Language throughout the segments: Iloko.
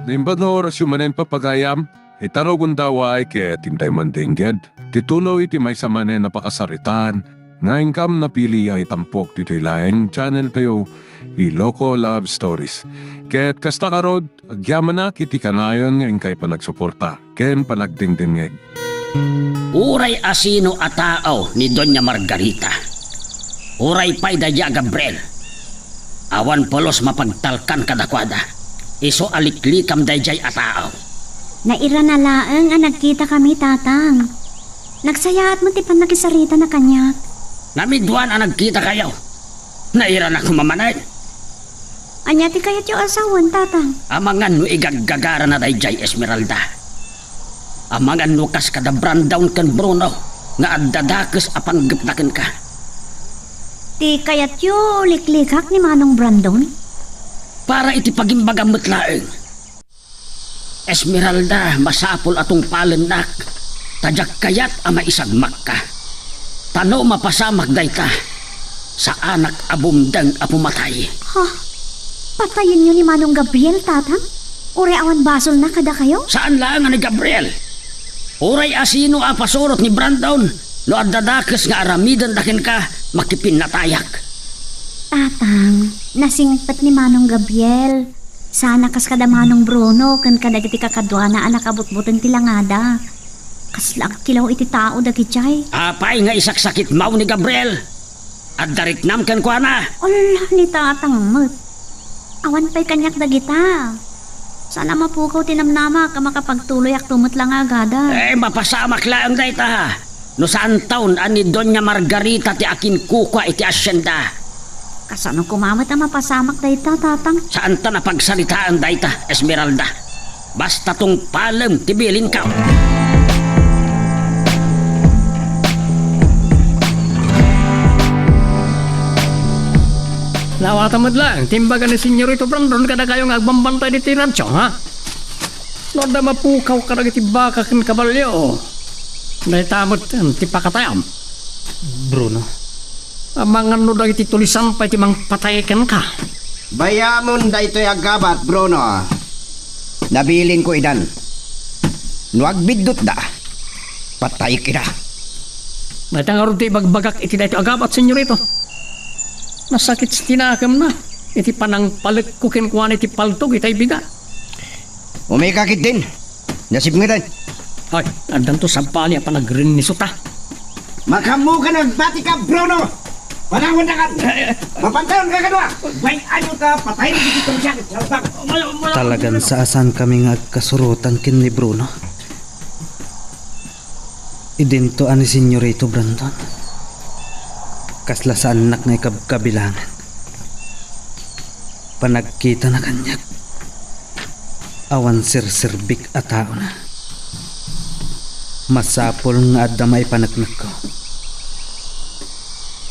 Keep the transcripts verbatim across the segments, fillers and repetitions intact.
Naimbag nga orasyo manen, papagayam, ita rugonda way ket intay mandengngeg ti tuloy ti maysa manen a pakasaritaan nga inkam napili a itampok ditoy laeng channel tayo, Iloko Love Stories. Ket kasta ngarud, agyamanak iti kanayon nga inkay panagsuporta ken panagdengdengngeg. Uray asino a tao ni Doña Margarita, uray pay daydiay a Gabriel, awan pulos mapagtalkan kadakuada. Isu a liklikam daydiay a tao. Nairana laeng a nagkitakami, Tatang. Nagsayaat met ti pannakisaritana kaniak. Namiduan a nagkitakayo. Nairana koma manen. Ania ti kayatyo a sawen, Tatang? Amangan no igaggagarana daydiay Esmeralda. Amangan no kas kada Brandon ken Bruno nga adda dakes a panggepda kenka. Ti kayatyo liklikak ni Manong Brandon? Para iti pagimbagam met laeng. Esmeralda, masapul a tungpalennak, ta diak kayat a maisagmakka. Ta no mapasamak dayta, saanak a bumdeng a pumatay. Ha? Patayenyo ni Manong Gabriel, Tatang? Uray awan basolna kadakayo? Saan laeng a ni Gabriel. Uray asino a pasurot ni Brandon, no adda dakes nga aramidenda kenka, makipinnatayak. Tatang, nasingpet ni Manong Gabriel. Sana kas kada Manong Bruno ken kadagiti kakaduana a nakabutbuteng ti langada. Kasla agkilaw iti tao dagijay. Apay nga isaksakitmaw ni Gabriel? Adda riknam kenkuana? Ala, ni Tatang met. Awan pay kaniak dagita. Saan a mapukaw ti namnamak a makapagtuloyak to met la nga agada. Eh, mapasamak laeng dayta. No saanton a ni Doña Margarita ti akinkukua iti asienda. Kasano koma met a mapasamak dayta, Tatang? Saantan a pagsaritaen dayta, Esmeralda. Basta tungpalem ti bilinko. Nawata met laeng ti imbaga ni Senyorito Brandon kadakayo nga agbambantay ditoy rancho, ha? No adda mapukaw kadagiti baka ken kabalio, dayta met ti pakatayam. Bruno, amangan no dagiti tulisan pay ti mangpatay kenka. Bayamon daytoy a gabat, Bruno. Nabilinko idan. No agbiddutda, patayek ida. Dayta ngarud ti ibagbagak iti daytoy a gabat, Senyorito. Nasakit ti nakemna iti panangpalekko kenkuana iti paltog itay bigat. Umika ketdin. Nasipngetan. Ay, addanto sabali a panagrinnisota. Makaammokan a agbatika, Bruno! Panawandakan! Mapantayon ka kadua! Way ayo ta, patay na dito siya! Talagan saankami nga agkasurotan ken ni Bruno. Idinto a ni Senyorito Brandon. Kasla saannak nga ikabkabilangan. Panagkitana kaniak, awan serserbik a taona. Masapul nga adda maipaneknekko.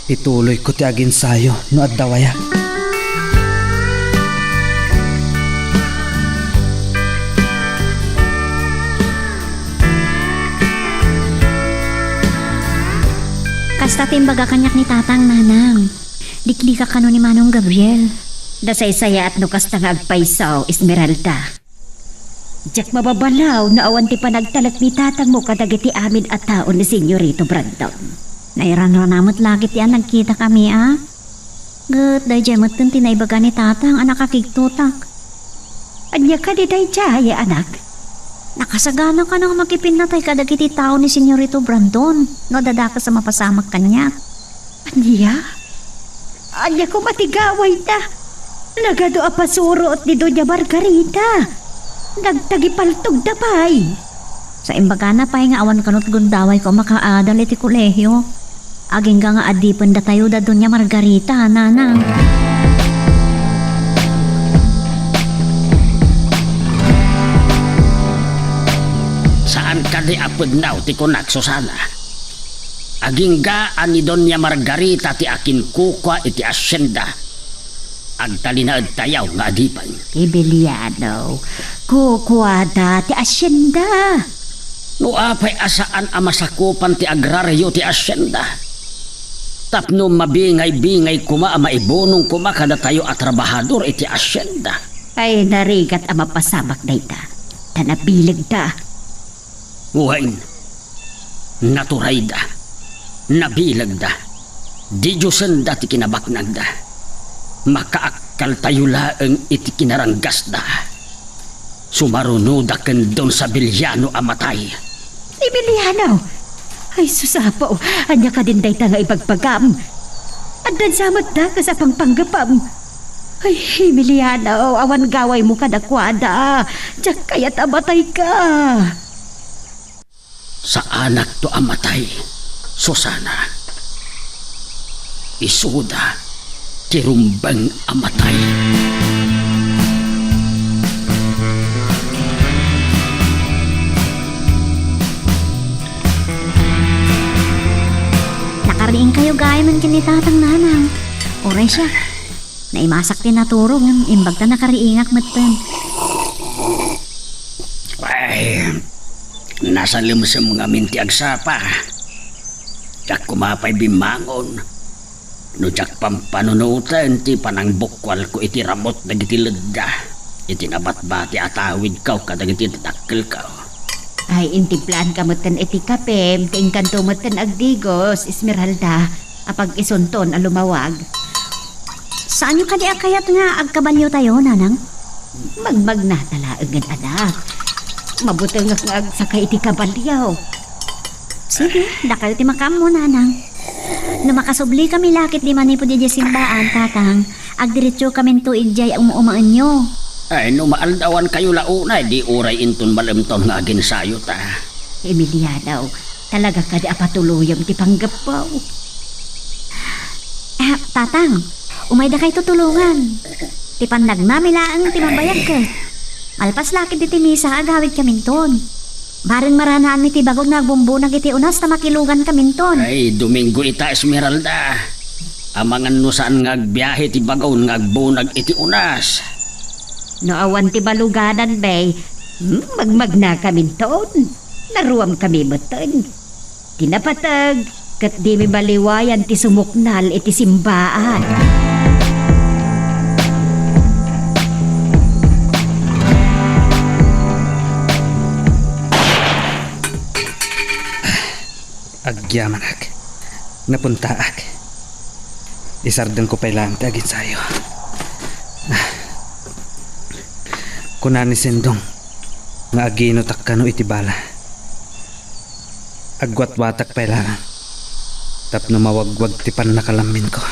Ituloyko ti aginsayo no adda waya. Kasta ti imbaga kaniak ni Tatang, Nanang. Liklikak kano ni Manong Gabriel. Nasaysayaat no kasta nga agpayso, Esmeralda. Diak mababalaw no awan ti panagtalek ni tatangmo kadagiti amin a tao ni Senyorito Brandon. Nairanrana met la ketdi a nagkitakami a. Ket daydiay metten ti naibaga ni Tatang a nakakigtotak. Ania kadi daydiay, anak? Nakasagana kano nga makipinnatay kadagiti tao ni Senyorito Brandon no adda dakes a mapasamak kaniak. Ania? Ania koma ti gawayda? Nagadu a pasurot ni Doña Margarita. Nagtagipaltogda pay. Sa imbagana pay nga awan kanot gundawayko a makaadal iti kolehio. Agingga nga adipen datayo da Doña Margarita, Nanang. Saan kadi a pudno ti kunak, Susana? Agingga a ni Doña Margarita ti akinkukua iti asienda. Agtalinaedtayo nga adipen. Emiliano, kukuada ti asienda. No apay a saan a masakupan ti agrario ti asienda, tapno mabingay-bingay koma a maibunong koma kadatayo a trabahador iti asienda. Ay, narigat a mapasamak dayta, ta nabilegda. Wen, naturayda, nabilegda, didiosenda ti kinabaknangda. Makaakkaltayo laeng iti kinaranggasda. Sumarunoda ken Don Sabiliano a matay. Emiliano! Ay, sus, Apo, ania kadin dayta nga ibagbagam? Addan sa met dakes a pangpanggepem. Ay, Emiliano, awan gawaymo kadakuada. Diak kayat a matayka. Saanakto a matay, Susana. Isuda ti rumbeng a matay. Nakariingkayo gayamen ken ni Tatang, Nanang. Uray siak, naimasak ti naturo ngem imbag ta nakariingak metten. Ay, nasalemsem ngamin ti agsapa. Diak koma pay bimmangon no diak pampanunoten ti panangbukkualko iti ramut dagiti ledda iti nabatbati a tawidko kadagiti dadakkelko. Ay, intimplanka metten iti kapem, ti inkanto metten agdigos, Esmeralda, a pag-isunton a lumawag. Saanyo kadi a kayat nga agkabaliotayo, Nanang? Magmagnata laengen, anak. Mabutengak nga agsakay iti kabalio. Sige, dakayo ti makaammo, Nanang. No makasublikami la ketdi manipud idiay simbaan, Tatang, agdiretsokaminto idiay um-umaenyo. Ay, no maaldawankayo la unay, di uray inton malemton nga aginsayo ta. Emiliano, talaga kadi a patuloyem ti panggeppo? Ah, Tatang, umaydakayto tulongan. Ti pannagnami laeng ti mabayag ket. Malpas la ketdi ti misa, agawidkaminton. Bareng maranaanmi ti bagon nga agbumbunag iti unas ta makilugankaminton. Ay, Domingo ita, Esmeralda. Amangan no saan nga agbiahe ti bagon nga agbunag iti unas. No awan ti baluganan, bay, hmm, magmagnakaminton. Naruamkami metten. Ti napateg, ket dimi baliwayan ti sumuknal iti simbaan. Agyamanak. Napuntaak. Isardengko pay laeng ti aginsayo. Kuna ni Sendong nga aginutak kano iti bala. Agwatwatak pay laeng tapno mawagwag ti pannakalamminko.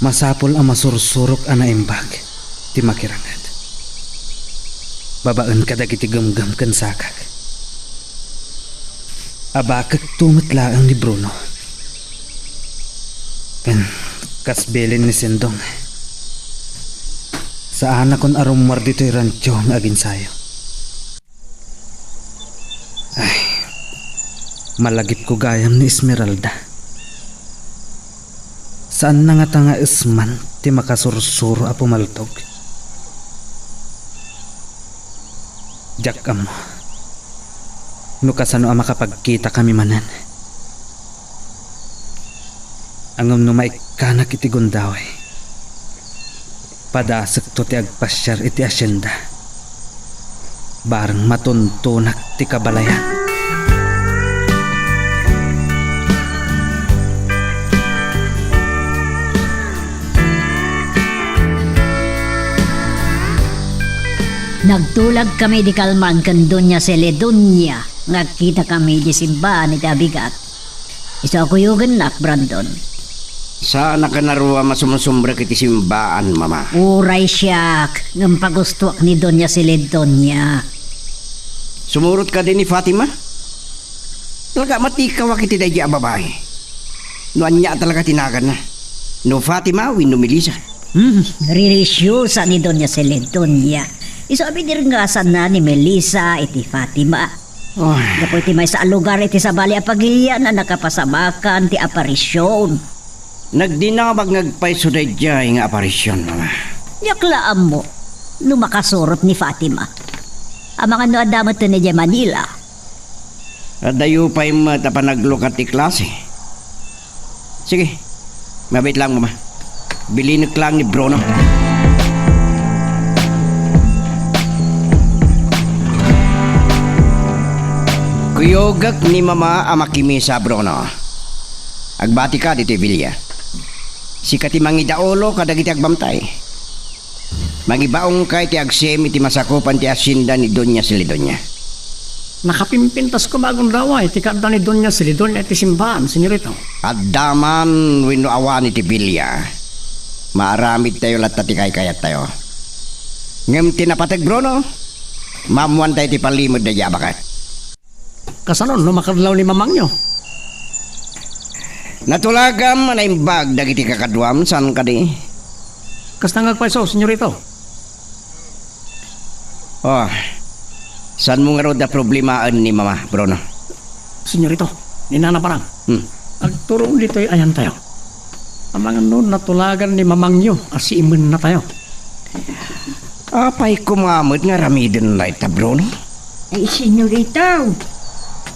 Masapul a masursurok a naimbag ti makiranget babaen kadagiti gemgem ken sakak. Abakekto met laeng ni Bruno. Ken kas bilin ni Sendong, saanakon a rummuar ditoy rancho nga aginsayo. Ay, malagipko gayam ni Esmeralda. Saanna ngata nga esman ti makasursuro a pumaltog. Diak ammo no kasano a makapagkitakami manen. Ngem no maikkanak iti gundaway, padasekto ti agpasiar iti asienda. Bareng matuntunak ti kabalayan. Nagtulagkami di kalman ken Doña Celedonia nga agkitakami di simbaan iti abigat. Isu a kuyogennak, Brandon. Saanak a naruam a sumsumrek iti simbaan, Mama. Uray siak, ngem pagustoak ni Doña Celedonia. Sumurot kadi ni Fatima? Talaga, matikawak iti daydiay a babai. No ania talaga ti naganna? No Fatima wenno Melissa? Hmm, relihiyosa ni Doña Celedonia. Isu a binergasanna ni Melissa iti Fatima. Oy. Gapu iti maysa a lugar iti sabali a pagilian a nakapasamakan ti aparision. Nagdinamag nga agpayso daydiay nga aparision, Mama. Diak la ammo no makasurot ni Fatima. Amangan no adda met idiay Manila. Adayo pay met a panaglukat ti klase. Sige, mabait lang, Mama. Bilinek lang ni Bruno. Kuyogek ni Mama a makimisa, Bruno. Agbatika ditoy bilia. Sika ti mangidaulo kadagiti agbamtay. Mangibaongka iti agsim iti masakupan ti hacienda ni Doña Silidonia. Nakapimpintas koma a gundaway ti kaadda ni Doña Silidonia iti simbaan, senyorito. Adda man wenno awan iti bilia, maaramidtayo latta ti kaykayattayo. Ngem ti napateg, Bruno, maammoantayo ti pallimed daydi a baket. Kasano no makadlaw ni mamangyo? Natulagam a naimbag dagiti kakaduam, saan kadi? Kasta nga agpayso, senyorito. Oh, saanmo ngarud a problemaen ni Mama, Bruno? Senyorito, ni Nana Parang. Hmm. Agturong ditoy ayantayo. Amangan no natulagan ni mamangyo a siimennatayo. Apay koma met nga aramiden dayta, Bruno? Ay, senyorito,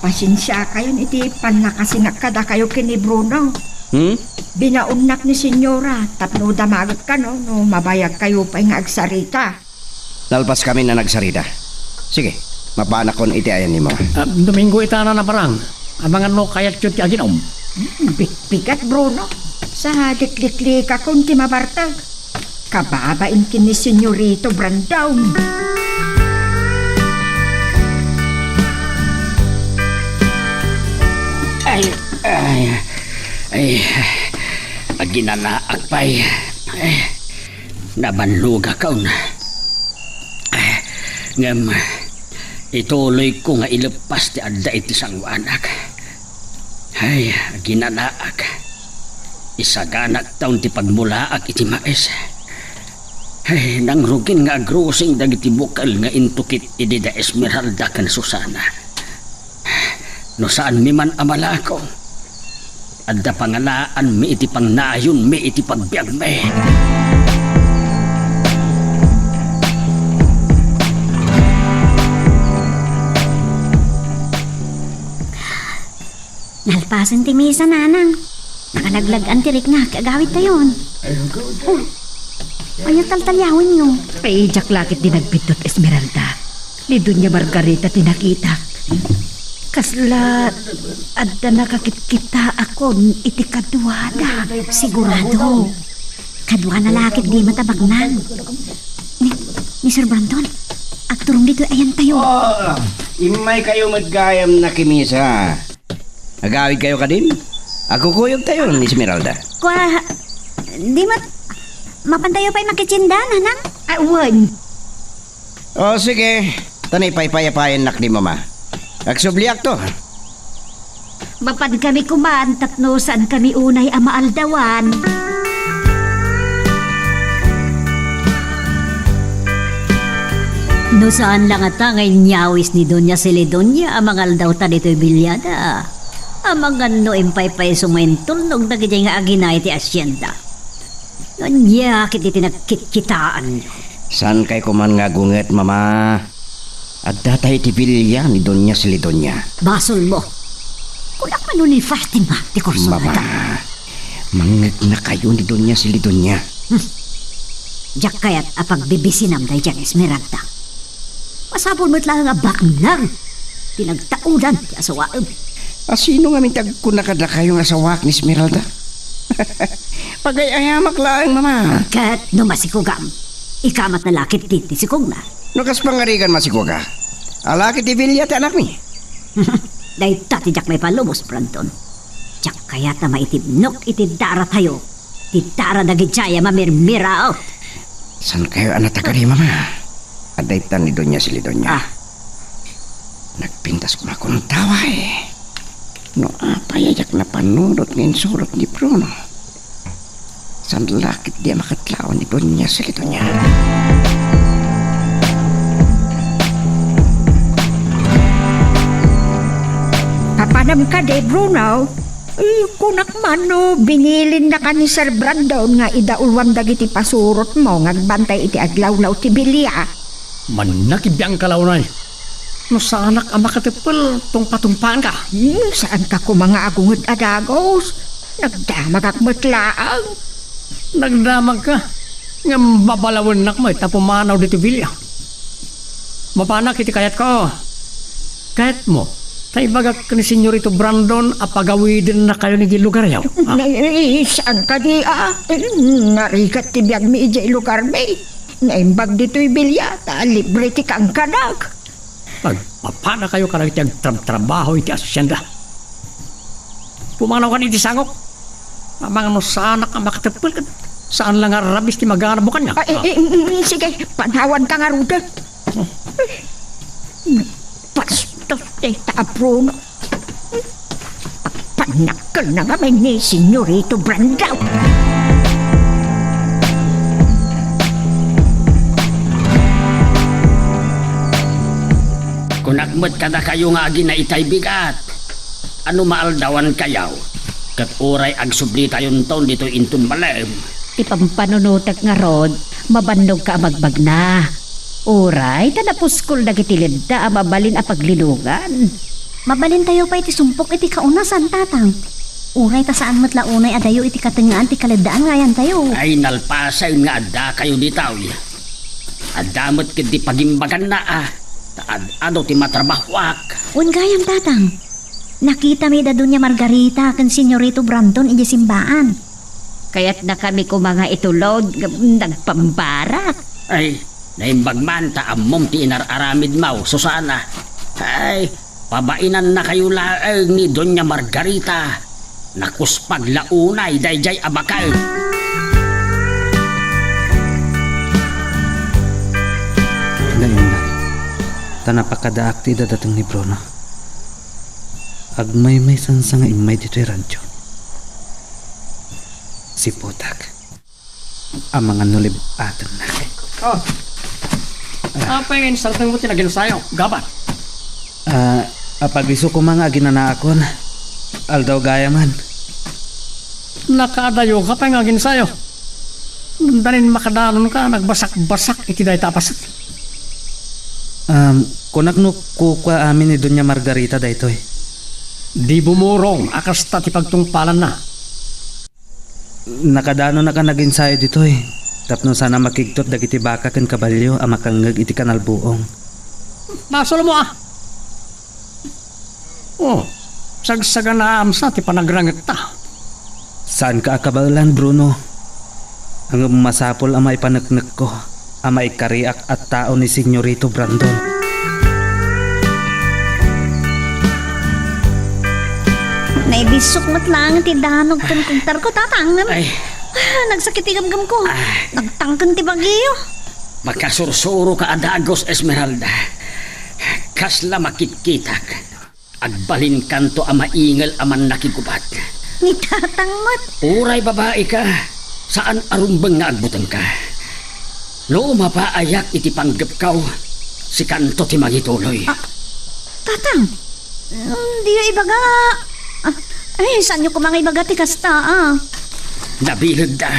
pasensiakayon iti pannakasinak kadakayo ken ni Bruno. Hmm? Binaonnak ni senyora tapno damaget kano no mabayagkayo pay nga agsarita. Nalpaskami a nagsarita. Sige, mapanakon iti ayan ni Mama. Ah, Domingo ita, Nana Parang. Amangan no kayatyo ti aginom. Hmm, bigbigat, Bruno. Sa likliklikakon ti mabartag. Kababain ken ni Senyorito Brandon. Ay, ay, ay, aginanaak pay. Ay, nabannogakon. Ngem, ituloyko nga ileppas ti adda iti sangoanak. Ay, aginanaak. Isaganak taon ti pagmulaak iti mais. Ay, nangrugin nga agrusing dagiti bukel nga intukit idi da Esmeralda ken Susana. No saanmi man a malako, adda pangalaanmi iti pangnayonmi iti pagbiagmi. Nalpasen ti misa, nanang. Nakalaglagan ti rikna, agawidtayon. Oh, aya taltaliawenyo? Ay, diak la ket di nagbiddut, Esmeralda. Ni Doña Margarita ti nakitak. Kasla adda nakakitkitaakon iti kaduada. Sigurado. Kaduana la ket di matabaknang. Ni, ni Sir Brandon, agturong ditoy ayantayo. Oh, immaykayo met gayam nakimisa. Agawidkayo kadin? Agkukuyogtayon, Esmeralda. Kua, di met, mapantayo pay makitienda, nanang? Ah, wen. O, sige. Ta naipaypayapayannak ni Mama. Agsubliakto. Mapankami koman tapno saankami unay a maaldawan. No saan la ngata nga inyawis ni Doña Silidonia a mangaldawta ditoy biliada, amangan no impaypayso nga intulnog dagidiay nga agina iti asienda. Ania ketdi ti nagkitkitaanyo? Saankay koman nga agunget, Mama. Addatayo iti bilia ni Doña Silidonia. Basolmo. Kunak mano ni Fatima ti kursunada. Mama, mangngegna kayo ni Doña Silidonia. Hmm. Diak kayat a pagbibisinam daydiay Esmeralda. Masapul met laeng a baknang ti nagtaudan ti asawaem. A sino ngamin ti agkuna kadakayo nga asawaak ni Esmeralda? Pagay-ayamak laeng, Mama. Ket no masikugam, ikamatna la ketdi ti sikugna. No kas pangarigan masikuga, ala ket ti bilia ti anakmi. Dayta ti diak maipalubos, Brandon. Diak kayat a maitibnok iti daratayo ti dara dagidiay a mamirmiraot. Saankayo a natagari, Mama? Adda ita ni Doña Silidonia. Ah. Nagpintas koma kuntaway. No apay a diak napanunot nga insurot ni Bruno, saan la ketdi a makatlaw ni Doña Silidonia. Apanem kadi, Bruno? Eh, kunak man no binilinnaka ni Sir Brandon nga idauluam dagiti pasurotmo nga agbantay iti aglawlaw ti bilia. Mannakibiangka la unay. No saanak a makateppel, tungpatungpaanka. Hmm, saanka koma nga agunget a dagus. Nagdamagak met laeng. Nagdamagka, ngem babalawennak met a pumanaw ditoy bilia. Mapanak iti kayatko. Kayatmo, Ta ibagak ken ni Senyorito Brandon a pagawidennakayon idiay lugaryo. Ah. Nay, saan kadi, ah? Narigat ti biagmi idiay lugarmi. Naimbag ditoy bilia, ta libre ti kankanak. Agpapanakayo kadagiti agtrabtrabaho iti asienda. Pumanaw kan iti sangok. Amangan no saanak a makateppel ket saan la nga rabis ti maganabo kaniak. Ah, eh, eh, mm, mm, sige, panawanka ngaruden. Bastos dayta a Bruno. Pannakkelna ngamin ni Senyorito Brandon. Kunak met kadakayo nga agina itay bigat. Ano maaldawankayo? Ket uray agsublitayonton ditoy inton malem. Ti pampanunotek ngarud, mabannogka a magbagna. Uray ta napuskol dagiti ledda a mabalin a paglinongan. Mabalintayo pay ti sumpok iti kaunasan, Tatang. Uray ta saan met la unay a dayo iti katengngaan ti kaleddaan nga ayantayo. Ay, nalpasen nga addakayo ditoy. Adda met ketdi pagimbaganna, a. Ta ad-adu ti matrabahoak. Wen gayam, Tatang. Nakitami da Doña Margarita ken Senyorito Brandon idiay simbaan. Kayatnakami koma nga itulod ngem nagpambarak. Ay, naimbag man ta ammom ti inar-aramidmo, Susana. Ay, pabainannakayo laeng ni Doña Margarita. Nakuspag la unay daydiay a bakel. Naimnak, ta napakadaak ti idadateng ni Bruno. Agmaymaysansa nga immay ditoy rancho. Siputak. Amangan no lib-atennak. Oh. Ah. Apay nga insardengmo ti naginsayo, Gabat? Ah, apag-isu koma nga aginanaakon. Aldaw gayamen. Nakaadayoka pay nga aginsayo. Dandanin makadanonka, nagbasak-basak iti dayta a paset. Um, kunak no kukua amin ni Doña Margarita daytoy. Di bumurong a kasta ti pagtungpalanna. Nakadanonnak a naginsayo ditoy tapno saan a makigtot dagiti baka ken kabalio a makangngeg iti kanal buong. Basolmo, a! Oh, sagsaganaam sa ti panagrangetta. Saanka a kabaelan, Bruno. Ngem masapul a maipaneknekko a maikariak a tao ni Senyorito Brandon. Naibisok met laeng ti danog ken kugtarko, Tatang. Ay. Ah, nagsakit ti gamgamko. Ah. Nagtangken ti bagio. Makasursuroka a dagus, Esmeralda. Kasla makitkitak. Agbalinkanto a maingel a mannakigubat. Ni Tatang met. Uray babaika, saan a rumbeng nga agbutengka. No mapaayak iti panggepko, sikanto ti mangituloy. Ah, Tatang, mm, diyo ibaga nga, ah, ay, saanyo koma nga ibaga ti kasta, a. Nabilegda.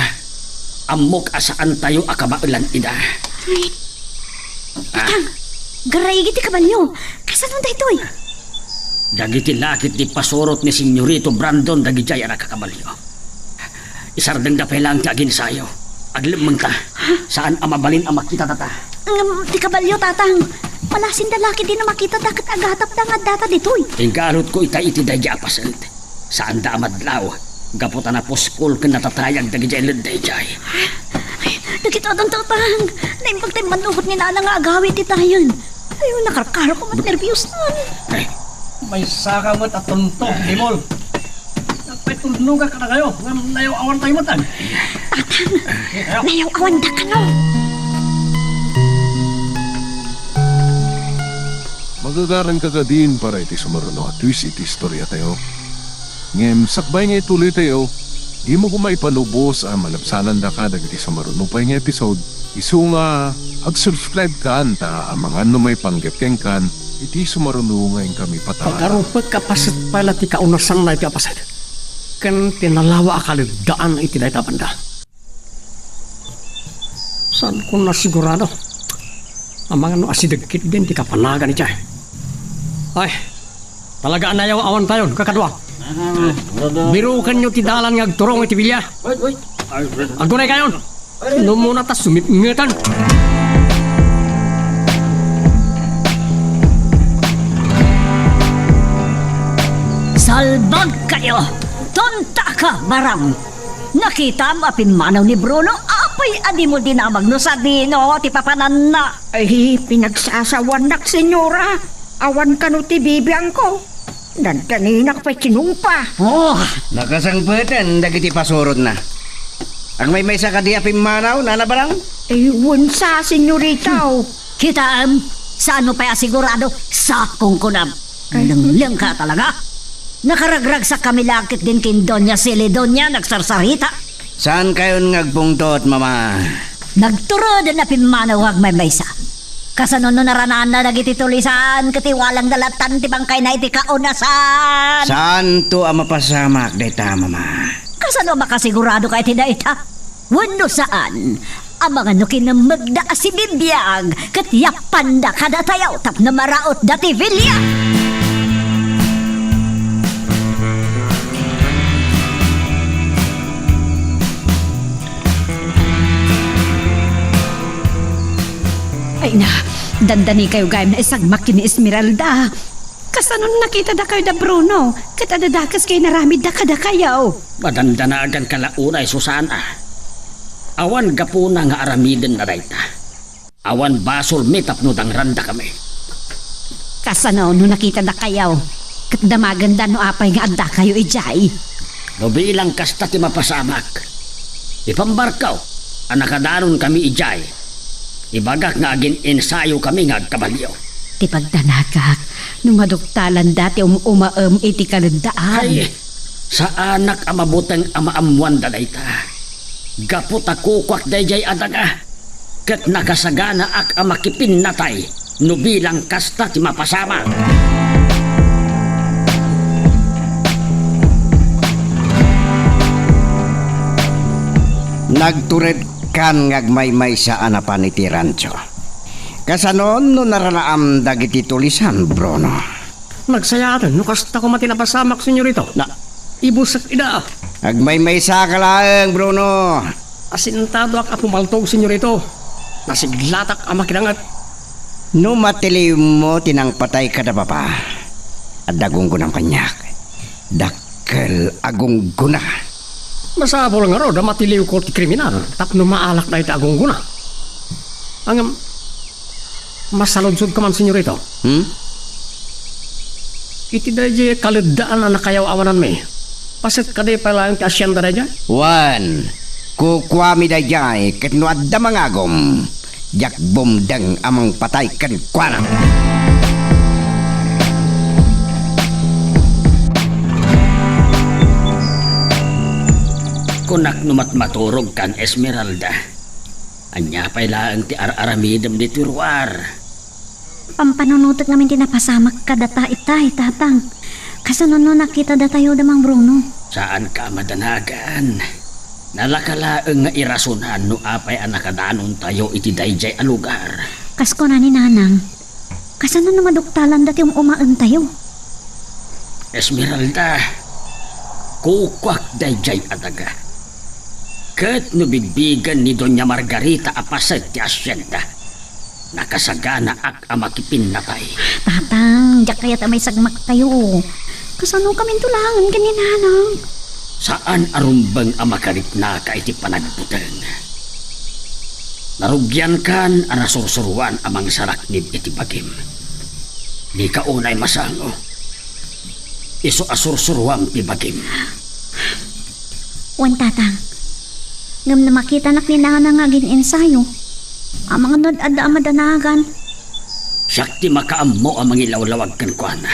Ammok a saantayo a kabaelan ida. Ay. Ah. Tatang, garaigi ti kabalio. Kasano daytoy? Dagiti lakit ti pasurot ni Senyorito Brandon dagidiay a nakakabalio. Isardengda pay laeng ti aginsayo. Aglemmengta. Saan a mabalin a makita data. Ngem ti kabalio, Tatang. Palasinda la ketdi no makitada ket agatapda nga addata ditoy. Inggalutko itay iti daydiay a paset. Saanda a madlaw, gapu ta napuskol ken natatayag dagidiay ledda idiay. Ay, dagitoy adun, Tatang. Naimbag ti immanugot ni Nana nga agawi iti dayen. Ay, nakarkaro ko met nerbios na. Ay, maysaka met a tunto, Dimol. Nagpaitulnogak kadakayo, ngem nayaw-awantayo met, a. Tatang, nayaw-awandakano. Magagaranka kadin para iti sumaruno a twist iti istoriatayo. Ngem sakbay nga ituloytayo, dimo koma ipalubos a malabsanandaka dagiti sumaruno pay nga episode, isu nga ag-subscribe kan ta amangan no maipanggep kenkan iti sumaruno nga inkami pataran. Pagarupek a paset pay la ti kaunasanna iti a paset ken ti nalawa a kaleddaan iti dayta a banda. Saanko nasigurado. Amangan no asideg ketdin ti kapanagan idiay. Ay, talaga a nayaw-awantayon, kakadua. Birukenyo ti dalan nga agturong iti bilia. Aggunaykayon. No umuna ta sumipngetan. Albag kayo! Tontaka, Barang! Nakitam a pimmanaw ni Bruno? Apay a dimo dinamag no sadino ti papananna? Ay, pinagsasawannak, senyora. Awan kano ti bibiangko. Dandaninak pay tinungpa. Oh! Nakasangpeten dagiti pasurotna. Agmaymaysa kadi a pimmanaw, Nana Barang? Ay, wen sa, senyorita. Hmm. Kitaem, saan mo pay a sigurado? Sakong kunam. Ay. Lengleng ka talaga. Nakaragragsak kami la ket din ken Doña Celidonia nagsarsarita. Saan kayon nga agpungtot, Mama? Nagturoden a pimmanaw nga agmaymaysa. Kasano no naranaanna dagiti tulisan ket iwalangda latan ti bangkayna iti kaunasan? Saanto a mapasamak dayta, Mama? Kasano a makasigurado ka iti dayta? Wenno saan? Amangan no kinemmegda a sibibiag ket yappanda kadatayo tapno marautda ti bilia. Ay na, dandanikayo gayam nga isagmak ken ni Esmeralda. Kasano nakitadakayo da Bruno, ket adda dakes nga inaramidda kadakayo? Madandanaganka la unay, Susana. Awan gapuna nga aramidenna dayta. Awan basolmi tapno dangrandakami. Kasano no nakitadakayo, ket damagenda no apay nga addakayo idiay? No bilang kasta ti mapasamak, ipambarko a nakadanonkami idiay. Ibagak nga agin-ensayokami nga agkabalio. Ti pagdanagak, no maduktalanda ti um-umaem iti kaleddaan. Ay, saanak a mabuteng a maammoanda dayta. Gapu ta kukuak daydiay a daga, ket nakasaganaak a makipinnatay no bilang kasta ti mapasamak. Nagturedkan nga agmaymaysa a napan iti rancho. Kasano no naranaam dagiti tulisan, Bruno? Nagsayaaten no kasta koma ti napasamak, senyorito. Na- Ibusek ida. Agmaymaysa ka laeng, Bruno. Asintadoak a pumaltog, senyorito. Nasiglatak a makidanget. No matiliwmo ti nangpatay kada baba, adda gunggonam kaniak. Dakkel a gunggona. Masapul ngarud a matiliwko ti kriminal tapno maalak dayta a gunggona. Ngem, masaludsodko man, senyorito. Hmm? Iti daydiay kaleddaan a nakayaw-awananmi, paset kadi pay laeng ti asienda daydiay? Wen, kukuami daydiay ket no adda mangagum, diak bumdeng a mangpatay kenkuana. Kunak no matmaturogkan, Esmeralda. Ania pay laeng ti ar-aramidem ditoy ruar? Pampanunotek ngamin ti napasamak kadata itay, Tatang. Kasano no nakita datayo da Mang Bruno? Saanka a madanagan. Nalaka laeng nga irasonan no apay a nakadanontayo iti daydiay a lugar. Kas kuna ni Nanang, kasano no maduktalanda ti um-umaentayo? Esmeralda, kukuak daydiay a daga. Ket no bigbigen ni Doña Margarita a paset ti asienda, nakasaganaak a makipinnatay. Tatang, diak kayat a maisagmaktayo. Kasano kaminto laengen ken ni Nanang? Saan a rumbeng a makariknaka iti panagbuteng. Narugiankan a nasursuroan a mangsaraknib iti bagim. Dika unay masango. Isu a sursuroam ti bagim. Wen, Tatang. Ngem no makitanak ni Nanang nga agin-ensayo, amangan no adda a madanagan. Siak ti makaammo a mangilawlawag kenkuana.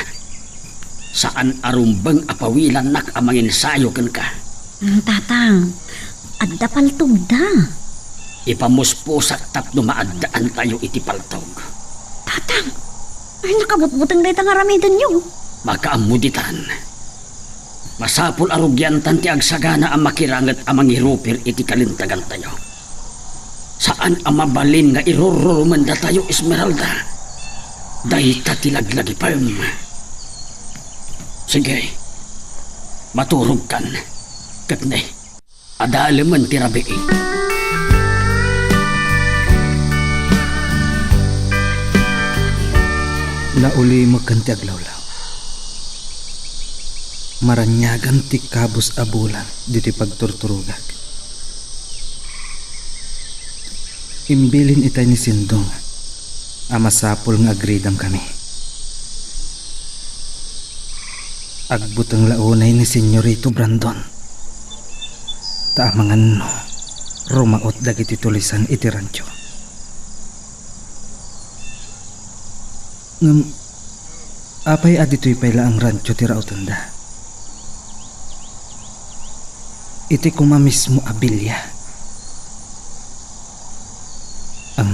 Saan a rumbeng a pawilannak a mangensayo kenka. Mm, Tatang, adda paltogda. Ipamuspusak tapno maaddaantayo iti paltog. Tatang, ay, nakabutbuteng dayta nga aramidenyo. Makaammo ditan. Masapul a rugiantan ti agsagana a makiranget a mangirupir iti kalintegantayo. Saan a mabalin nga irururumendatayo, Esmeralda. Dayta ti laglagipem. Sige, maturogkan. Ket ne, adalemen ti rabii. Naulimek ken ti aglawlaw. Maraniagan ti kabus a bulan ditoy pagturturogak. Imbilin itay ni Sindong a masapul nga agridam kami. Agbuteng la unay ni Senyorito Brandon, ta amangan no rumaot dagiti tulisan iti rancho. Ngem apay a ditoy pay laeng rancho ti rautenda? Iti koma mismo a bilia. Am,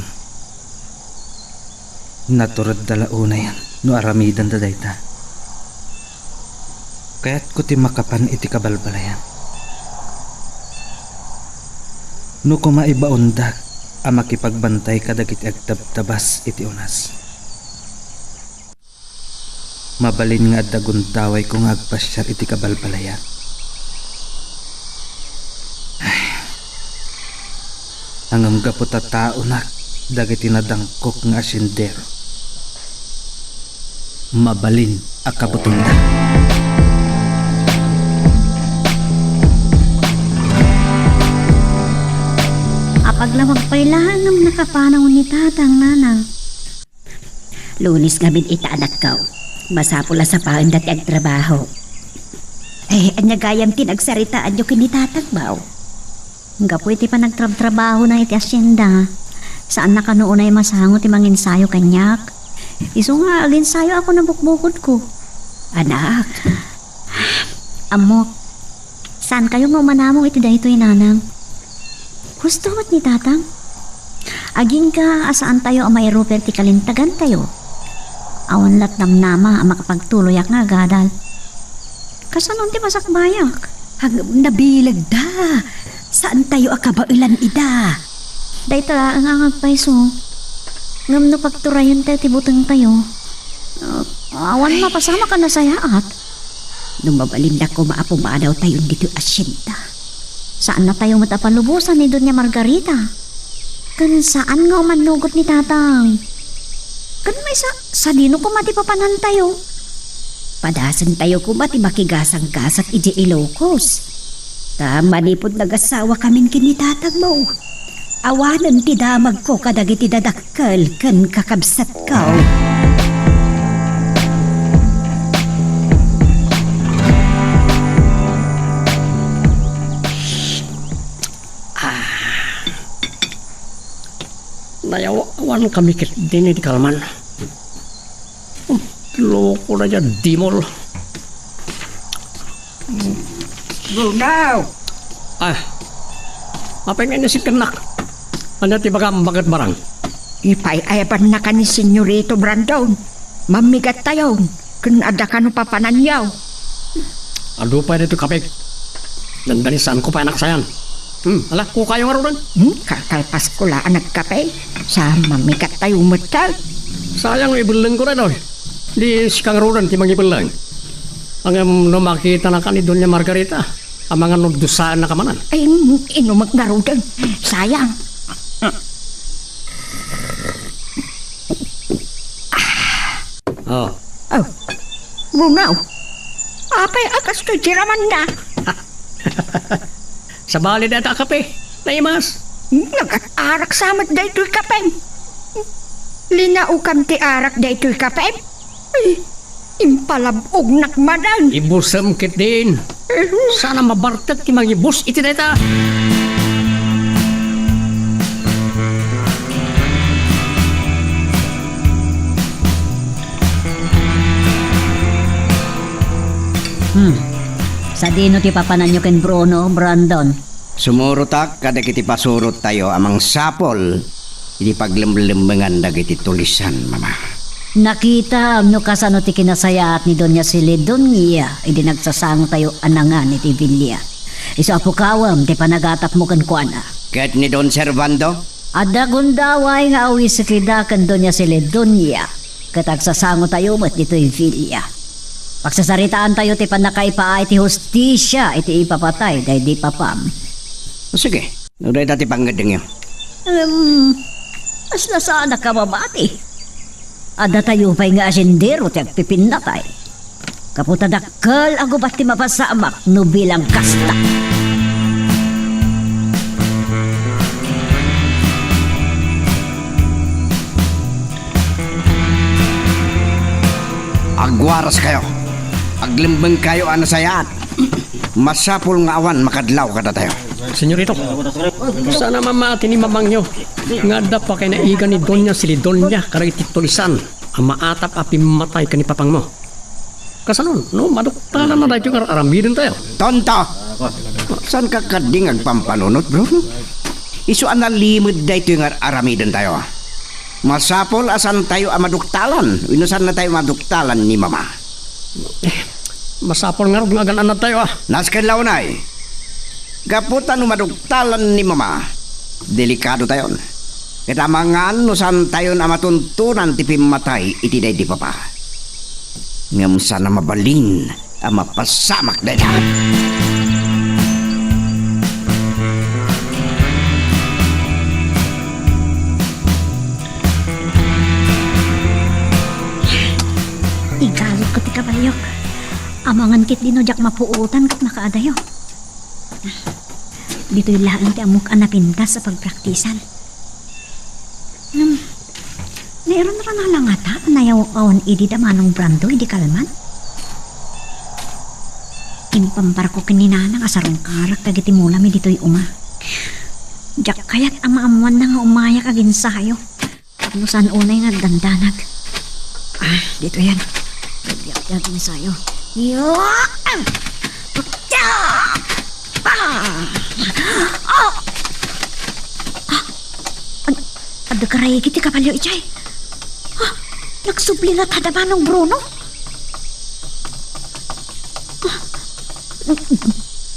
naturedda la unayen no aramidenda dayta. Kayatko ti makapan iti kabalbalayan. No koma ibaondak a makipagbantay kadagiti agtabtabas iti unas. Mabalin nga adda gundawayko nga agpasiar iti kabalbalayan. Ay. Ngem gapu ta taonak dagiti nadangkok nga asyendero. Mabalin a kabutengda. Apaglawag pay laeng ngem nakapanaw ni Tatang, Nanang. Lunes ngamin ita, anakko. Masapul a sapaenda ti agtrabaho. Eh, ania gayam ti nagsaritaanyo ken ni Tatang, baw? Gapu iti panagtrabtrabahona iti asienda, saanna kano unay masango ti manginsayo kaniak. Isu nga aginsayo ako nabukbukodko. Anak. Ammok, saankayo nga umanamong iti daytoy, Nanang. Husto met ni Tatang. Agingga a saantayo a mairuper ti kalintegantayo. Awan la't namnama a makapagtuloyak nga agadal. Kasano ti masakbayak? Ag-, nabilegda. Saantayo a kabaelan ida. Dayta laeng a agpayso. Ngem no pagturayentayo ti butengtayo, ah, awan mapasamak a nasayaat. No mabalinda koma a pumanawtayon ditoy asienda, saannatayo met a palubosan ni Doña Margarita. Ken saan nga umannugot ni Tatang. Ken maysa, sadino koma ti papanantayo? Padasentayo koma ti makigasanggasat idiay Ilocos. Ta manipud nagasawakamin ken ni Tatangmo, awanen ti damagko kadagiti dadak- kel ken kakabsatko. Ah. Nayaw-awan kami ketdin iti kalman. Hmm, loko na diay dimol. Bruno! Ah, apay nga innasit kennak? Ania ti ibagam, Baket Barang? Ipay-ayabannak ni Senyorito Brandon. Mammigattayon, ken adda kano papananyo. Adu pay daytoy kape. Dandani, saanko pay a naksayan. Hmm, ala, kukayo ngaruden. Hmm, kakalpasko la a nagkape. Sa mammigattayo met. Sayang no ibellengko daytoy. Di sika ngaruden ti mangibelleng. Ngem no makitanaka ni Doña Margarita, amangan no dusaennaka manen. Ay, inumek ngaruden. Sayang. Oh. Oh. Bruno. Apay a kastoy ti ramanna? Sabali dayta a kape. Naimas. Nagat-arak sa met daytoy kapem. Linaokam ti arak daytoy kapem? Ay, impalab-ognak manen. Ibusem ketdin. Saan a mabartek ti mangibus iti dayta. Hmm. Sadino ti papananyo ken Bruno, Brandon? Sumurotak kadagiti pasurottayo a mangsapul iti paglemlemmengan dagiti tulisan, Mama. Nakitam no kasano ti kinasayaat ni Doña Celedonia idi nagsasangotayo a nangan iti bilia. Isu a pukawem ti panagatapmo kenkuana. Ket ni Don Servando? Adda gundaway nga awisekida ken Doña Celedonia, ket agsasangotayo met ditoy bilia. Pagsasaritaantayo ti pannakaipaay ti hustisia iti ipapatay daydi papam. Sige. No dayta ti pangngeddengyo. Em, kasla saanak a mabati. Addatayo pay nga asendero ti agpipinnatay. Gapu ta dakkel a gubat ti mapasamak no bilang kasta. Agwaraskayo. Aglembengkayo a nasayaat. Masapul nga awan makadlaw kadatayo. Senyorito, saan a mamati ni mamangyo nga adda pakainnaigan ni Doña Silidonia kadagiti tulisan a maatap a pimmatay ken ni papangmo? Kasano no maduktalanna daytoy nga ar-aramidentayo? Tonto! Saanka kadi nga agpampanunot, Bruno? Isu a nalimed daytoy nga ar-aramidentayo. Masapul a saantayo a maduktalan wenno saannatayo maduktalan ni Mama. Eh, masapul ngarud nga agan-annadtayo, a. Nasken la unay. Gapu ta no maduktalan ni Mama, delikadotayon. Ket amangan no saantayon a matuntunan ti pimmatay iti daydi papa. Ngem saan a mabalin a mapasamak dayta. Igalutko ti kabalio. Amangan ketdi no diak mapuotan ket makaadayo. Ditoy laeng ti ammok a napintas a pagpraktisan. Hmm. Nairanrana la ngata a nayaw-awan idi da Manong Brando idi kalman? Impamparko ken ni Nanang a sarungkarak dagiti mulami ditoy uma. Diak kayat a maammoanna nga umayak agin sayo. Tapno saan unay nga agdandanag. Ah, ditoyen. Agbiag-biag ni sayo. Yo! Ah! Ah! Ah! Ah! Ad-, adda karaigi ti kabalio idiay. Ah, nagsubli ngata da Manong Bruno. Ah,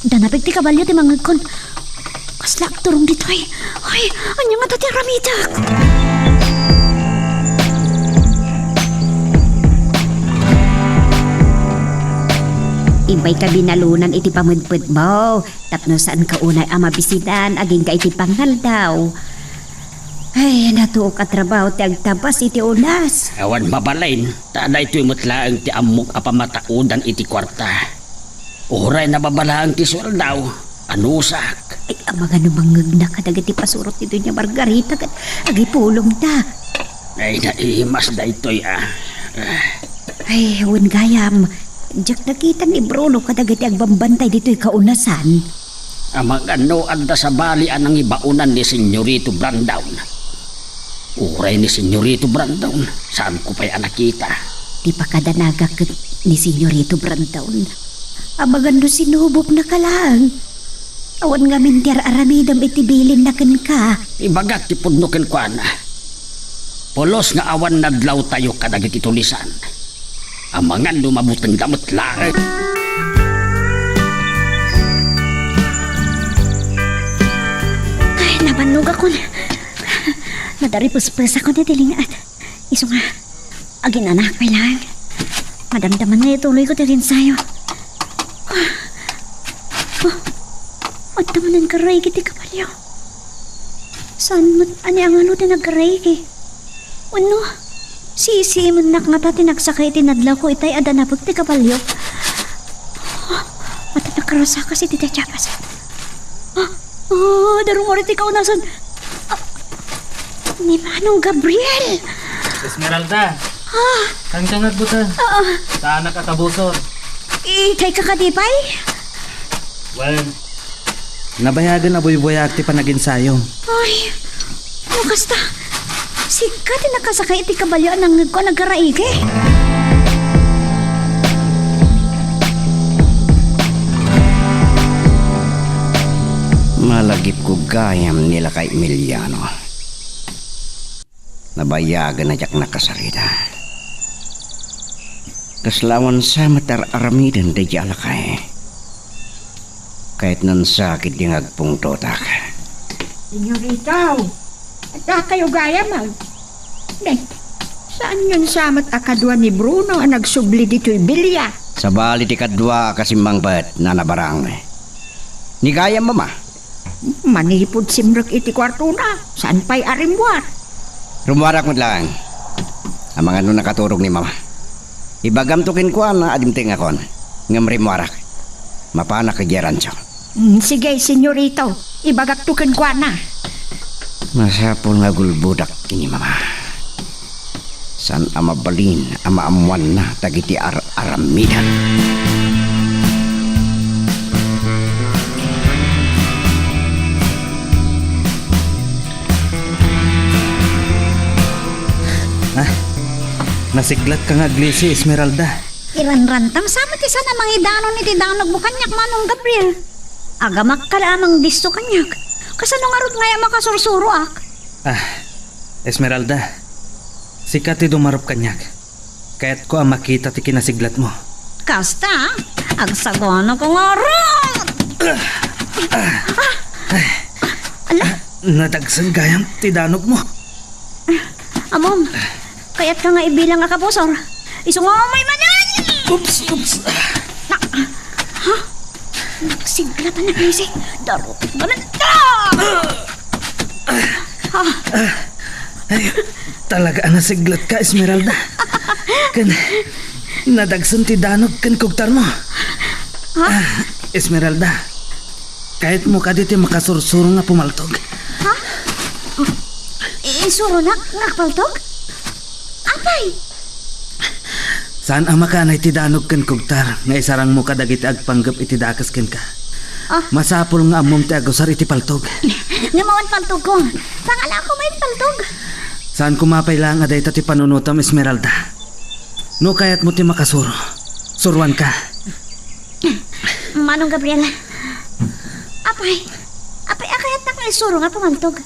danapig ti kabalio ti mangngegkon. Kasla agturong ditoy. Ay, ania ngata ti aramidek? Imbay ka binalunan iti pamedpedmo, tapno saanka unay a mabisidan agingga iti pangaldaw. Ay, natuok a trabaho ti agtabas iti onas. Awan mabalin, ta daytoy met laeng ti ammok a pamataodan iti kuarta. Uray nababalaeng ti sueldaw, anusak. Ay, amangan no mangngegna kadagiti pasurot ni Doña Margarita ket agipulongda. Ay, naimas daytoy, a. Ay, wen gayam, diak nakita ni Bruno kadagiti agbambantay ditoy kaunasan. Amangan no adda sabali a nangibaonan ni Senyorito Brandon. Uray ni Senyorito Brandon, saanko pay a nakita. Ti pakadanagak ket ni Senyorito Brandon, amangan no sinuboknaka laeng. Awan ngamin ti ar-aramidem iti bilinna kenka. Ibagak ti pudno kenkuana. Pulos nga awan nadlawtayo kadagiti tulisan. Amangan no mabutengda met laeng. Ay, nabannogakon. Nadaripespesakon iti lingat. Isu nga, aginanak pay laeng. Madamdaman nga ituloyko ti ensayo. Ah, ah, adda manen karaigi ti kabalio. Saan met a ni angelo ti nagkaraigi? Wenno, sisiimennak ngata ti nagsaka iti nadlawko itay a danapek ti kabalio? Ah, adda nakarasakas iti Chiapas. Ah, ah, darungor iti kaunasan. Ah, ni Manong Gabriel! Esmeralda! Ah! Saan ka nga agbuta? Ah! Saanak a kabusor. Itay ka kadi pay? Well, nabayagen a buybuyaak ti panaginsayo. Ay, no kasta, sika ti nakasakay iti kabalio a nangngegko a nagkaraigi? Malagipko gayam ni Lakay Emiliano. Nabayagen a diak nakasarita. Kasla awan sa met ar-aramiden daydi a lakay. Kayatnan sa ketdi nga agpungtotak. Senyorito, adda kayo gayam, a? Ne, saanyon sa met a kadua ni Bruno a nagsubli ditoy bilia? Sabali ti kadua a kasimmangpet, Nana Barang. Ni gayam, Mama. Manipud simrek iti kuartona, saan pay a rimmuar? Rimmuarak met laeng. Amangan no nakaturog ni Mama. Ibagamto kenkuana a dimtengakon, ngem rimmuarak. Mapanak idiay rancho. Mm, sige, senyorito. Ibagakto kenkuana. Masapul nga agulbodak ken ni Mama. Saan a mabalin a maammoanna dagiti ar-aramidan. Ah, nasiglatka nga aglisi, Esmeralda. Iranrantam sa met ti saan a mangidanon iti danogmo kaniak, Manong Gabriel. Agamakka la a mangdisso kaniak. Kasano ngarud ngay a makasursuroak? Ah, Esmeralda, sika ti dumarup kaniak. Kayatko a makita ti kinasiglatmo. Kasta, agsaganako ngarud! Ah! Ala? Nadagsen gayam ti danogmo. Ammom, kayatka nga ibilang a kabusor. Isu nga umay manen! Oops, oops. Na, ha? Nagsiglat a naglisi. Darutok manen ta! Ah. Ay, talaga a nasiglatka, Esmeralda. Ken nadagsen ti danog ken kugtarmo. Ha? Ah, Esmeralda, kayatmo kadi ti makasursuro nga pumaltog? Ha? Isuronak nga agpaltog? Apay? Saan a makaanay ti danog ken kugtar nga isarangmo kadagiti agpanggep iti dakes kenka. Ah. Masapul nga ammom ti agusar iti paltog. Ngem awan paltogko. Pangalako met paltog. Saan koma pay laeng a dayta ti panunotam, Esmeralda. No kayatmo ti makasuro, suruanka. Manong Gabriel, apay, apay a kayatnak nga isuro nga pumaltog?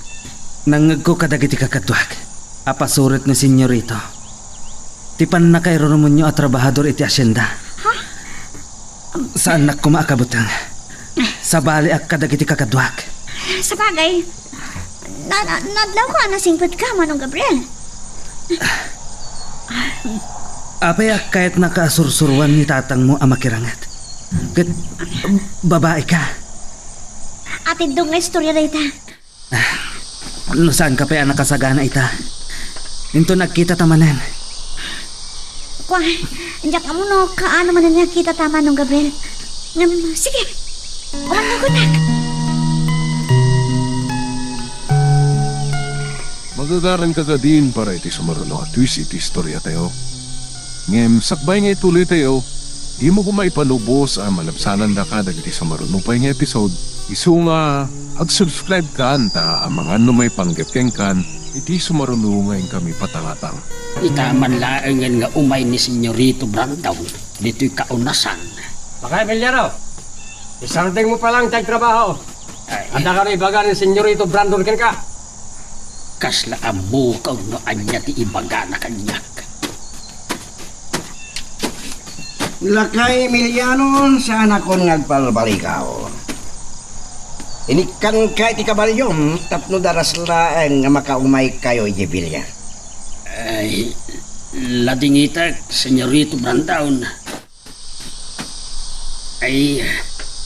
Nangngegko kadagiti kakaduak a pasurit ni Senyorito ti pannakairurumonyo a trabahador iti asienda. Ha? Saannak koma a kabuteng. Sabaliak kadagiti kakaduak. Sabagay, na, na, nadlawko a nasingpetka, Manong Gabriel. Apay a kayatnaka a sursuroan ni tatangmo a makiranget? Ket babai ka. Atiddog nga istorya dayta. No saanka pay a nakasagana ita, inton agkitata manen. Kua, diak ammo no kaano manen nga agkitata, Manong Gabriel. Ngem, sige, umannugotak. Magagaranka kadin para iti sumaruno a twist iti istoriatayo. Ngem sakbay nga ituloytayo, dimo koma ipalubos a malabsanandaka dagiti sumaruno pay nga episode. Isu nga, ag-subscribe kan ta amangan no maipanggep kenkan iti sumaruno nga inkami patangatang. Ita man laengen nga umay ni Senyorito Brandon ditoy kaunasan. Bakay, Emiliano, isardengmo pa lang tay trabaho. Ay. Adda kano ibaga ni Senyorito Brandon kenka? Kasla ammoka no ania ti ibagana kaniak. Lakay Emiliano, saanakon nga agbalbalikaw. Inikkanka iti kabalyom tapno daras laeng nga makaumaykayo iti bilia. Ay, ladingitek, Senyorito Brandon. Ay,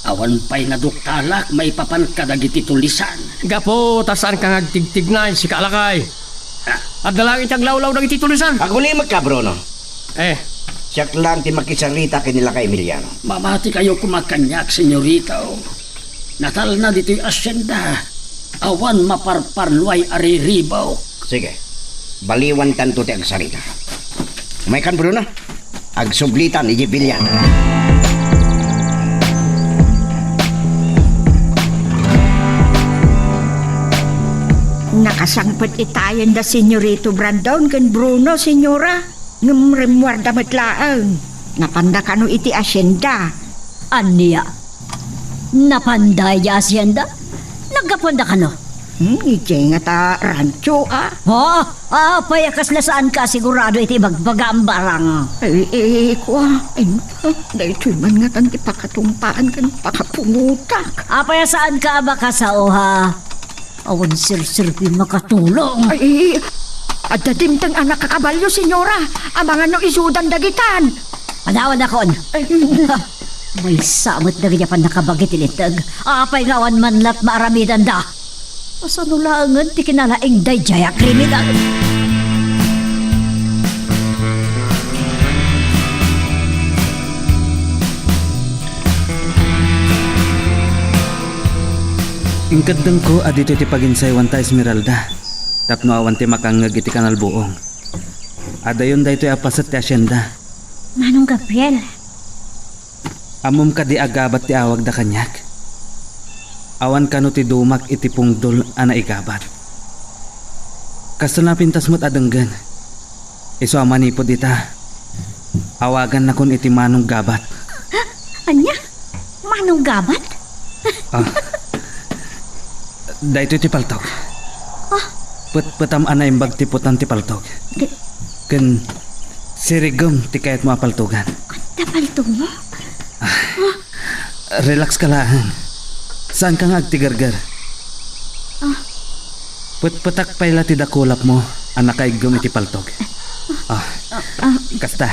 awan pay naduktalak maipapan kadagiti tulisan. Gapu ta saanka nga agtigtignay, sika a lakay. Ah. Adda laeng ti aglawlaw dagiti tulisan. Agulimekka, Bruno. Eh. Siak laeng ti makisarita ken ni lakay Emiliano. Mamatikayo koma kaniak, senyorita. Natalna ditoy asienda. Awan maparparluay a riribuk. Sige. Baliwantanto ti agsarita. Umaykan, Bruno. Agsublitan idiay bilia. Nakasangpet itayen da Senyorito Brandon ken Bruno, Senyora. Ngem rimmuarda met laeng. Napanda kano iti asienda. Ania? Napanda idiay asienda? Naggapuanda kano? Hmm, idiay ngata rancho, a. Ha? Apay a kasla saanka a sigurado iti ibagbagam, Barang? Eh, eh, kua, inka, daytoy man ngatan ti pakatumpaan ken pakapunotak. Apay a saanka a makasao, ha? Awan serserbim makatulong. Ay, adda dimteng a nakakabalio, senyora. Amangan no isudan dagitan. Adawanakon. Ay. Maysa met dagiti a pannakabagi ti linteg. Apay nga awan man lat maaramidanda? Kasano laengen ti kinalaing daydiay a kriminal? Inkeddengko a ditoy ti paginsayawanta, Esmeralda, tapno awan ti makangngeg iti kanalbuong. Adayon daytoy a paset ti asienda. Manong Gabriel. Ammom kadi a gabat ti awagda kaniak? Awan kano ti dumak iti pungdol a naigabat. Kasta napintas met a denggen. Isu a manipud ita, awagannakon iti Manong Gabat. Ania? Manong Gabat? Ah. Daytoy ti paltog. Ah. Petpetam a naimbag ti putan ti paltog. Di- Ken sirigem ti kayatmo a paltogan. Adda paltogmo? Ah. Relax ka laeng. Saanka nga agtigerger. Ah. Petpetak pay la ti dakulapmo a nakaiggem iti paltog. Ah. Ah. Kasta.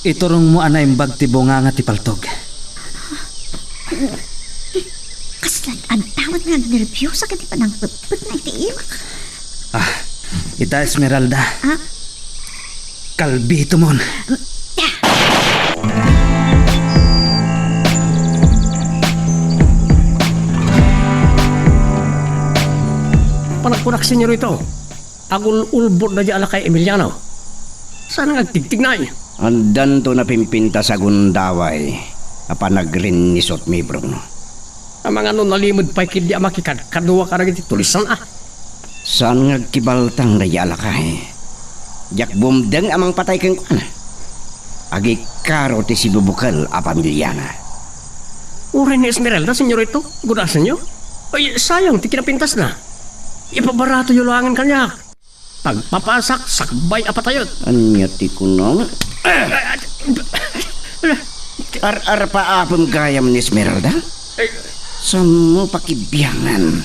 Iturongmo a naimbag ti bunganga ti paltog. Kasla adda met nga agnerbiosa ket panangpetpetna iti imak. Ah, ita, Esmeralda. Ah? Kalbitomon. Panagkunak, senyorito, agul-ulbod na di alakay Emiliano. Saan nga agtigtignay? Addanto napimpintas a gundaway a panagrinnisot, mi Bruno. Amangan no nalimed pay ketdi a makikadkadua kadagiti tulisan, a. Saan nga agkibaltang daydi a lakay? Diak bumdeng a mangpatay kenkuana. Agikaro ti sibubukel a pamiliana. Uray ni Esmeralda, senyorito, gudasenyo? Ay, sayang ti kinapintasna. Ipabaratoyo laengen kaniak. Pagpapasak, sakbay a patayek. Ania ti kunam? Ar-arpaapem gayam ni Esmeralda? Saanmo pakibiangan?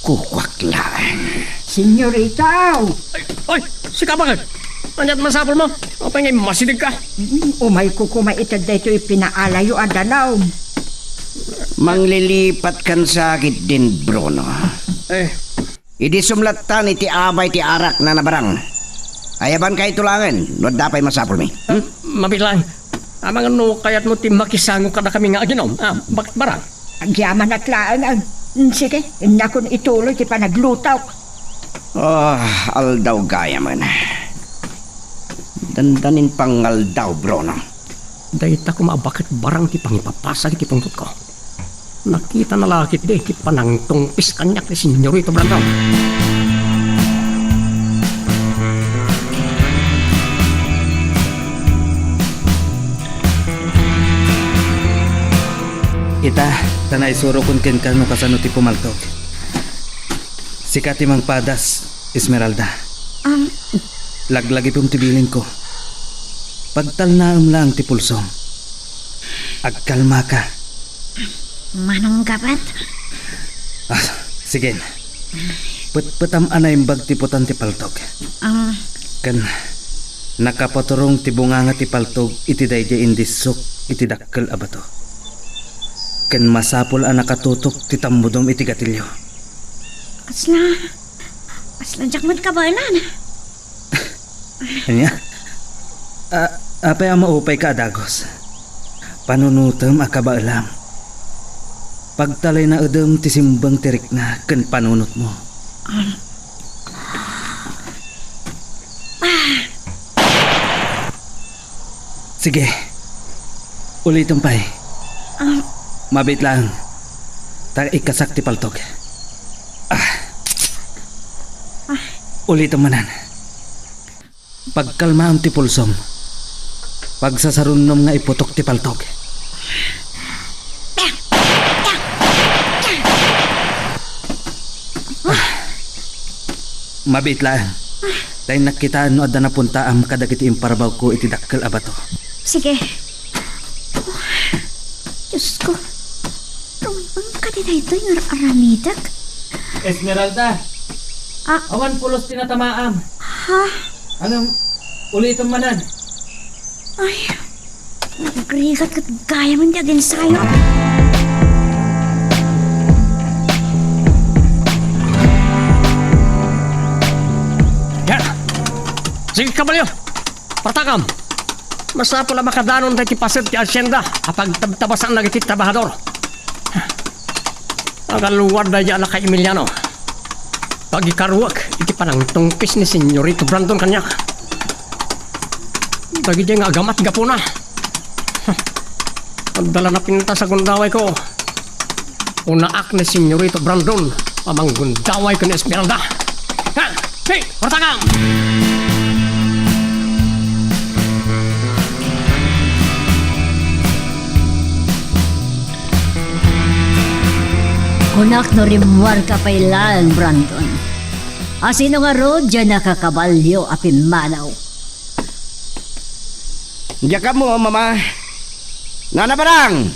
Kukuak laeng. Senyorita! Ay, ay, sika, bakit? Ania't masapulmo? Apay nga immasidegka? Mm, umayko koma ita daytoy pinaalayo a danum. Manglilipatkan sa ketdin, Bruno. Eh. Idi sumlattan iti abay ti arakna a barang. Ayabankayto laengen no adda pay masapulmi. Hmm? Mabiit laeng. Amangan no kayatmo ti makisango kadakami nga aginom. Ah, bakit barang? Agyamanak laeng, a. Sige, innakon ituloy ti panaglutok. Ah, aldaw gayamen. Dandanin pangaldaw, Bruno. Dayta koma a baket barang ti pangipapasak iti pungtotko. Nakitana la ketdi ti panangtungpis kaniak ni Senyorito Brandon. Ita, ta naisurokon kenka no kasano ti pumaltog. Sika ti mangpadas, Esmeralda. Am. Laglagipem ti bilinko. Pagtalnaem laeng ti pulsom. Agkalmaka. Manong Gabat? Ah, sige. Petpetam a naimbag ti putan ti paltog. Ah. Ken nakapaturong ti bunganga ti paltog iti daydiay indissok iti dakkel a bato. Ken masapul a nakatutok ti tammudom iti gatilio. Kasla, kasla diak met kabaelan. Ania? A-, apay a maupayka a dagus? Panunotem a kabaelam. Pagtalinaedem ti simbeng ti rikna ken panunotmo. Sige. Ulitem pay. Ah. Mabiit laeng. Ta ikkasak ti paltog. Ah. Ah. Ulitem manen. Pagkalmaem ti pulsom. Pagsasarunnom nga iputok ti paltog. Ah. Mabiit laeng. Ta innak kitaen no adda napuntaam kadagiti imparabawko iti dakkel a bato. Sige. Oh, Diosko, rumbeng kadi daytoy nga ar-aramidek? Esmeralda! Ah? Awan pulos ti natamaam. Ha? Ngem, ulitem manen. Ay, nagrigat ket gayamen ti aginsayo. Yan! Sige, kabalyo! Partakam! Masapul a makadanon daydi paset ti asienda a pagtabtabasan dagiti trabahador. Agalwad daydiay a lakay Emiliano. Pagikaruek iti panangtungpis ni Senyorito Brandon kaniak. Dagidiay nga agamat gapuna. Adda la napintas a gundawayko. Unaak ni Senyorito Brandon a manggundaway ken Esmeralda. Ha? Hey, hortagam! Kunak no rimmuarka pay laeng, Brandon. Asino ngarud diay nakakabalio a pimmanaw? Diak ammo, Mama. Nana Barang!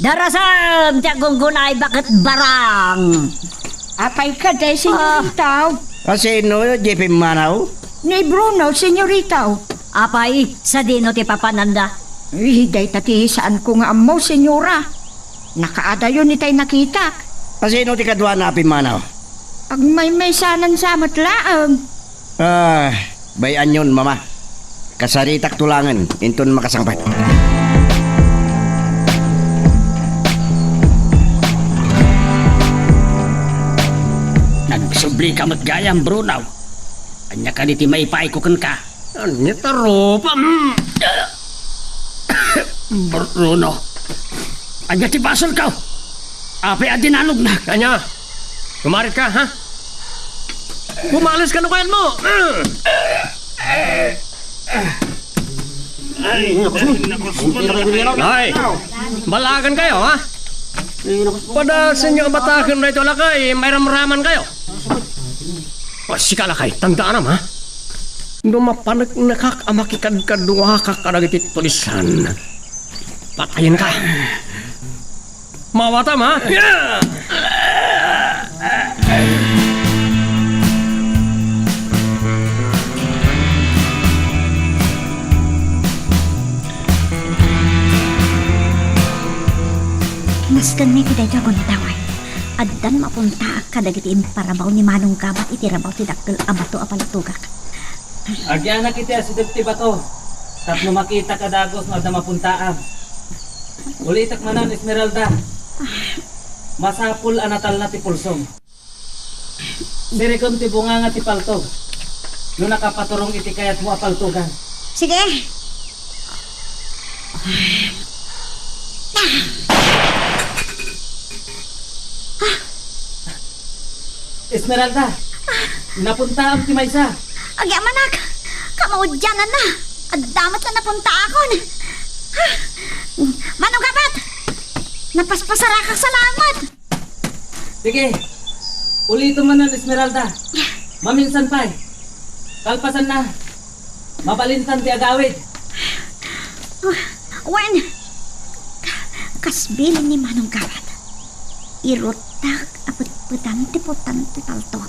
Darasem ti aggunggunay baket barang! Apay kadi, Senyorito? Ah. Asino diay pimmanaw? Ni Bruno, Senyorito. Apay, sadino ti papananda? Ay, dayta ti saanko nga ammo, Senyora. Nakaadayon itay nakitak. Asino ti kaduana a pimmanaw? Agmaymaysanan sa met laeng. Ah, bay-anyon, Mama. Kasaritakto laengen inton makasangpet. Nagsublika met gayam, Bruno. Ania kadi ti maipaayko kenka? Ania ta rupa? Mm. Bruno. Ania ti basolko? Apay a dinanognak? Ania? Kumarit ka, ha? Pumalis ka no kayat mo. Ay, balagan kayo, ha? Pada sinyo bataken dayto lakay, mairamraman kayo. O, sika lakay, tandaanam, ha? No mapaneknekak a makikadkaduaka kadagiti tulisan, patayenka. Mawatam, ha? Naskenmi ti daytoy a gundaway. Addan mapuntaak kadagiti imparabbaw ni Manong Gabat iti rabaw ti dakkel a bato a paltogak. Agyanak iti asideg ti bato tapno makitak a dagus no adda mapuntaam. Ulitek manen, Esmeralda. Masapul a natalna ti pulsom. Sirigem ti bunganga ti paltog no nakapaturong iti kayatmo a paltogan. Sige. Esmeralda, napuntaam ti maysa. Agyamanak, kamaudiananna. Adda met la napuntaakon. Manong Gabat, napaspasarakak sa laeng met. Sige, ulitom manen, Esmeralda. Maminsan pay. Kalpasanna, mabalintan ti agawid. Wen, ka-, kas bilin ni Manong Gabat, irutak a petpetan ti putan ti paltog,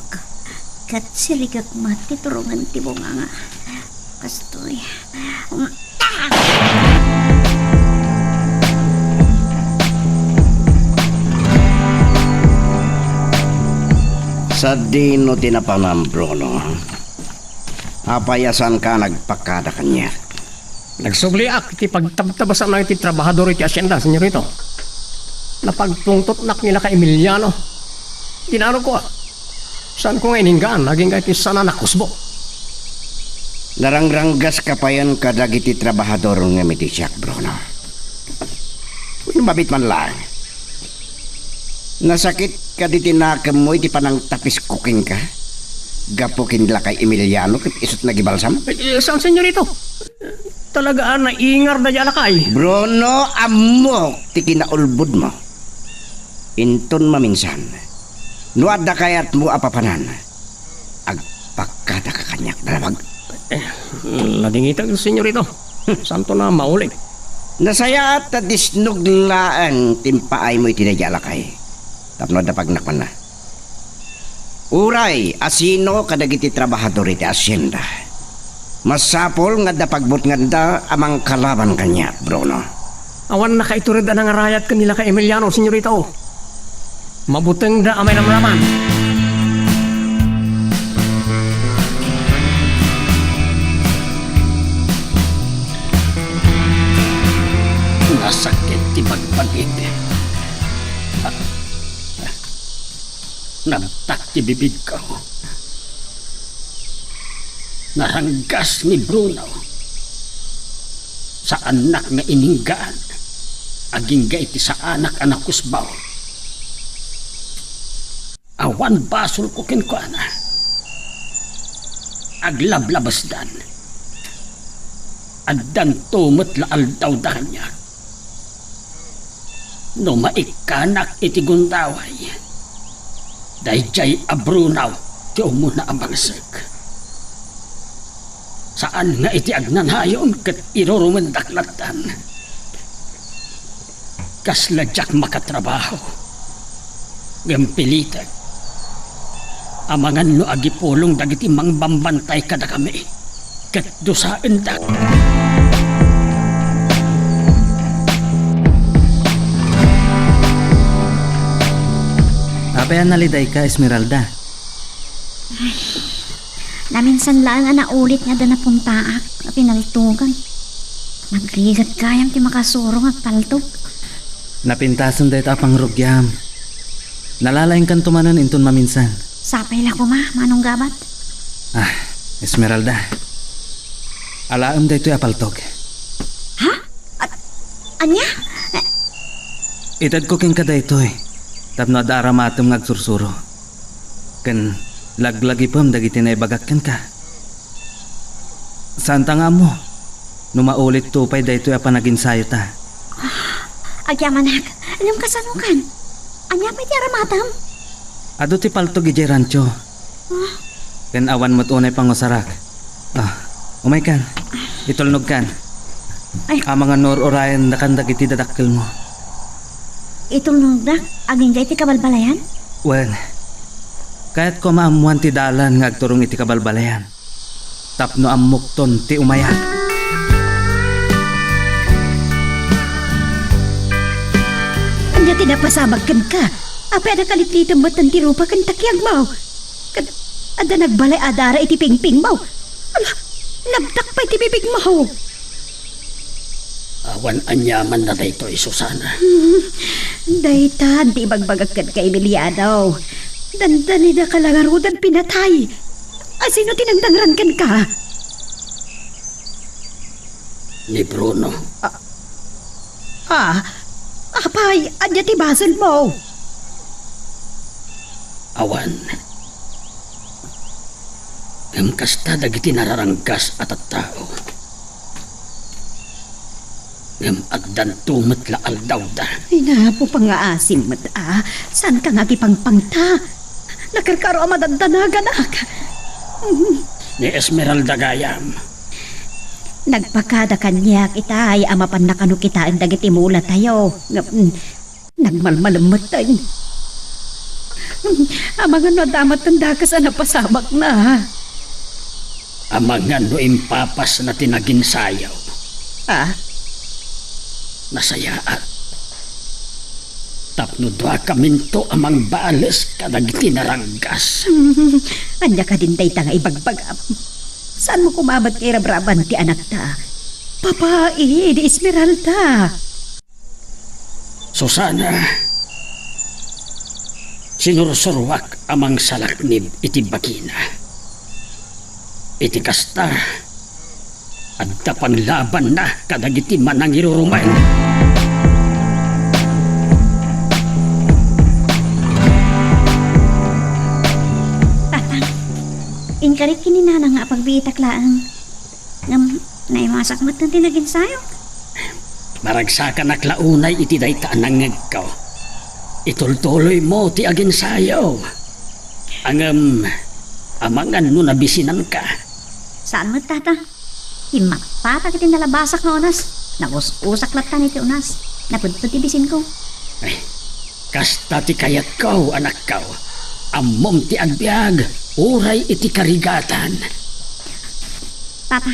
ket sirigek met ti turongen ti bunganga. Kastoy. Sadino ti napanam, Bruno? Apay a saanka nagpakada kaniak? Nagsubliak iti pagtabtabasanna iti trabahador iti hacienda, senyorito. Napagpungtotnak ni Lakay Emiliano. Dinarogko, a. Saanko nga ininggaan, agingga iti saan a nakusbo. Narangranggaska payen kadagiti trabahador ngem iti siak, Bruno. Wen, mabit man laeng. Nasakit kadi ti nakemmo iti panangtapisko kenka? Gapu ken Lakay Emiliano ket isut nagibalsam? Eh, eh, saan, senyorito? Talaga a naingar daydiay a lakay. Bruno, ammok ti kinaulbodmo. Inton maminsan, no adda kayatmo a papanan, agpakkadaka kaniak, nalabag. Eh, ladingitek, senyorito. Saanto a maulit. Nasayaat ta disnog laeng ti impaaymo iti daydiay a lakay tapno adda pagnakmanna. Uray asino kadagiti trabahador iti hacienda, masapul nga adda pagbutnganda a mangkalaban kaniak, Bruno. Awan nakaitured a nangarayat ken ni Lakay Emiliano, senyorito. Mabutengda a mairamraman. Nasakit ti bagbagik. Nabtak ti bibigko. Naranggas ni Bruno. Saannak nga ininggaan agingga iti saanak a nakusbaw. Awan basolko kenkuana. Aglablabesdan. Addanto met la aldawda kaniak. No maikkanak iti gundaway, daydiay a Bruno ti umuna a bangsek. Saan nga iti agnanayon ket irurumendak lattan. Kasla diak makatrabaho. Ngem pilitek. Amangan no agipulong dagiti mangbambantay kadakami ket dusaendak. Apay a nalidayka, Esmeralda? Naminsan laeng a naulit nga adda napuntaak a pinaltogan. Nagrigat gayam ti makasuro nga agpaltog. Napintasen dayta a pangrugiam. Nalalaingkanto manen inton maminsan. Sapay la koma, Manong Gabat. Ah, Esmeralda. Alaem daytoy a paltog. Ha? A-, ania? Itedko kenka daytoy tapno adda aramatem nga agsursuro. Ken laglagipem dagiti naibagak kenka. Saanta nga ammo no maulitto pay daytoy a panaginsayota. Agyamanak, ngem kasanokan? Ania pay ti aramatem? Adu ti paltog idiay rancho. Ah. Ken awan met unay pangusarak. Ah, umaykan. Itulnogkan. Ay. Amangan no ur-urayendakan dagiti dadakkelmo. Itulnogdak agingga iti kabalbalayan? Wen, kayatko a maammoan ti dalan nga agturong iti kabalbalayan tapno ammokton ti umayak. Ania ti napasamak kenka? Apay a nakalitliten metten ti rupa ken takiagmo? Ket adda nagbalay a dara iti pingpingmo. Ala, nabtak pay ti bibigmo. Awan aniamanna daytoy, Susana. Hmm, dayta ti ibagbagak kenka, Emiliano. Dandanidaka la ngaruden pinatay. Asino ti nangdangran kenka? Ni Bruno. Ah, ah, apay, ania ti basolmo? Awan. Ngem kasta dagiti nararanggas a tattao. Ngem addanto met la aldawda. Ay, napo, pangaasim met a. Saanka nga agipangpangta? Nakarkaro a madandanaganak. Ni Esmeralda gayam. Nagpakada kaniak itay a mapanna kano kitaen dagiti mulatayo. Ngem, nagmalmalem metten. Amangan no adda metten dakes a napasamakna. Amangan no impapasna ti naginsayo. Ah? Nasayaat. Tapno duakaminto a mangbales kadagiti naranggas. Ania kadin dayta nga ibagbagam? Saanmo koma met nga irabraban ti anakta? Babai ni Esmeralda. Susana, sinursuroak a mangsalaknib iti bagina. Iti kasta, adda panglabanna kadagiti manangirurumen. Tatang, inkarik ken ni Nana nga apagbiitak laeng. Ngem naimasak met ti naginsayok. Maragsakanak la unay iti dayta a nangngegko. Itultuloymo ti aginsayo. Ngem, amangan no nabisinanka. Saan met, Tata. Timmakpatak iti nalabasak nga unas. Naus-usak lattan iti unas. Napudpud ti bisinko. Ay, kasta ti kayatko, anakko. Ammom ti agbiag, uray iti karigatan. Tata,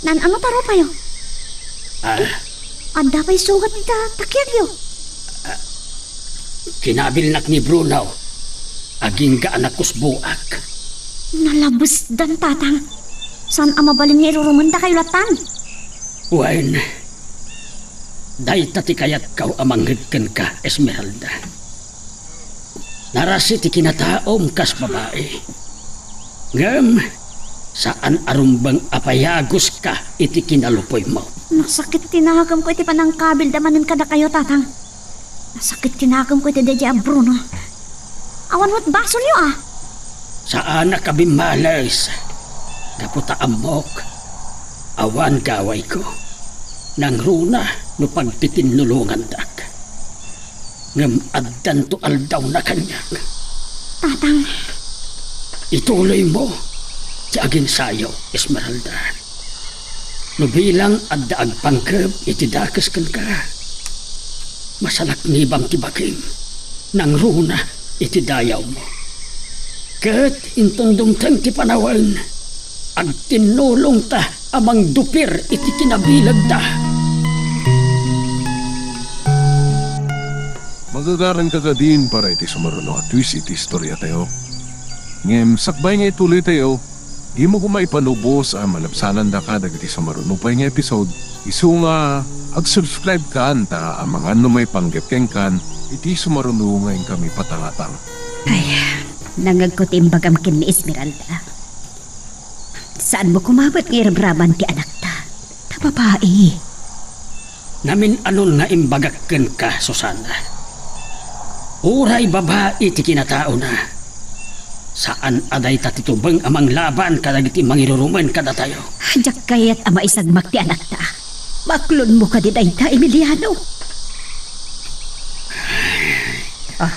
naan-ano ta rupayo? Ah. Adda pay sugat ita takiagyo? Ah, kinabilnak ni Bruno. Agingga a nakusboak. Nalabesdan, Tatang. Saan a mabalin nga irurumendakayo lattan? Wen, dayta ti kayatko a mangngeg kenka, Esmeralda. Narasi ti kinataom kas babai. Ngem, saan a rumbeng a payagoska iti kinalupoymo. Nasakit ti nakemko iti panangkabilda manen kadakayo, Tatang. Nasakit ti nakemko iti daydiay a Bruno. Awan met basolyo, a? Saanak a bimmales. Gapu ta ammok, awan gawayko. Nangruna no pagtitinnulongandak. Ngem addanto aldawna kaniak. Tatang. Ituloymo ti aginsayo, Esmeralda. No bilang adda agpanggep iti dakes kenka, masalaknibam ti bagim, nangruna iti dayawmo. Ket inton dumteng ti panawen, agtinnulongta a mangdupir iti kinabilegda. Magagaranka kadin para iti sumaruno a twist iti istoriatayo. Ngem sakbay nga ituloytayo, dimo koma ipalubos a malabsanandaka dagiti sumaruno pay nga episode, isu nga ag-subscribe kan ta amangan no maipanggep kenkan iti sumaruno nga inkami patangatang. Ay, nangngegko ti imbagam ken ni Esmeralda. Saanmo koma met nga irabraman ti anakta, ta babai. Namin-anon nga imbagak kenka, Susana. Uray babai ti kinataona, saan a dayta ti tubeng a manglaban kadagiti mangirurumen kadatayo. Diak kayat a maisagmak ti anakta. Baklonmo kadi dayta, Emiliano? Ah,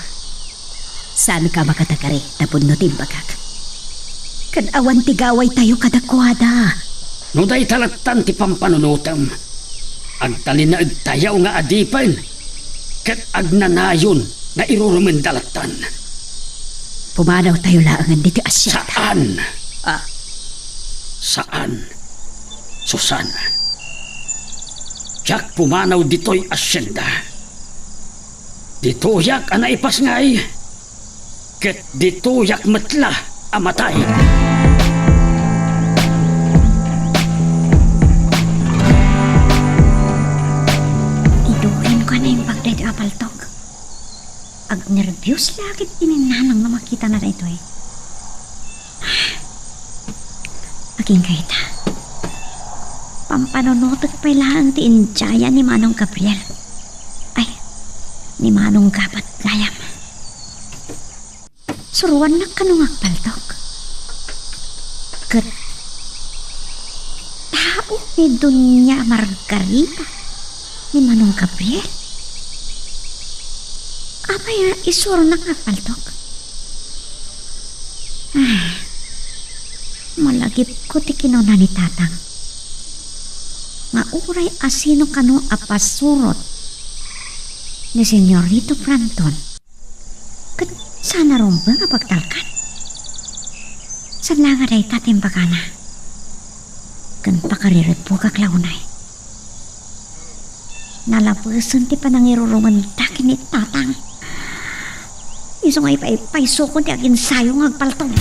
saanka a makatagari tapno ti imbagak. Ket awan ti gawaytayo kadakuada. No dayta lattan ti pampanunotem, agtalinaedtayo nga adipen, ket agnanayon nga irurumenda lattan. Pumanawtayo laengen ditoy asienda. Saan? Ah. Saan, Susana. Diak pumanaw ditoy asienda. Ditoyak a naipasngay, ket ditoyak met la a matay. Idurenko a naimbag daytoy a paltok. Agnerbios la ket ni Nanang no makitana daytoy. Agingga ita. Pampanunotek pay laeng ti indiaya ni Manong Gabriel. Ay, ni Manong Gabat gayam. Suroannak kano nga agpaltok. Ket tao ni Doña Margarita ni Manong Gabriel? Apay nga isuronak nga agpaltok? Ah, malagipko ti kinuna ni Tatang nga uray asino kano a pasurot ni Señorito Brandon. Ket saan a rumbeng a pagtalkan. Saan la nga dayta ti imbagana. Ken pakariribukak la unay. Nalabesen ti panangirurumenta ken ni Tatang. Isu nga ipaypaysokon ti aginsayo nga agpaltok.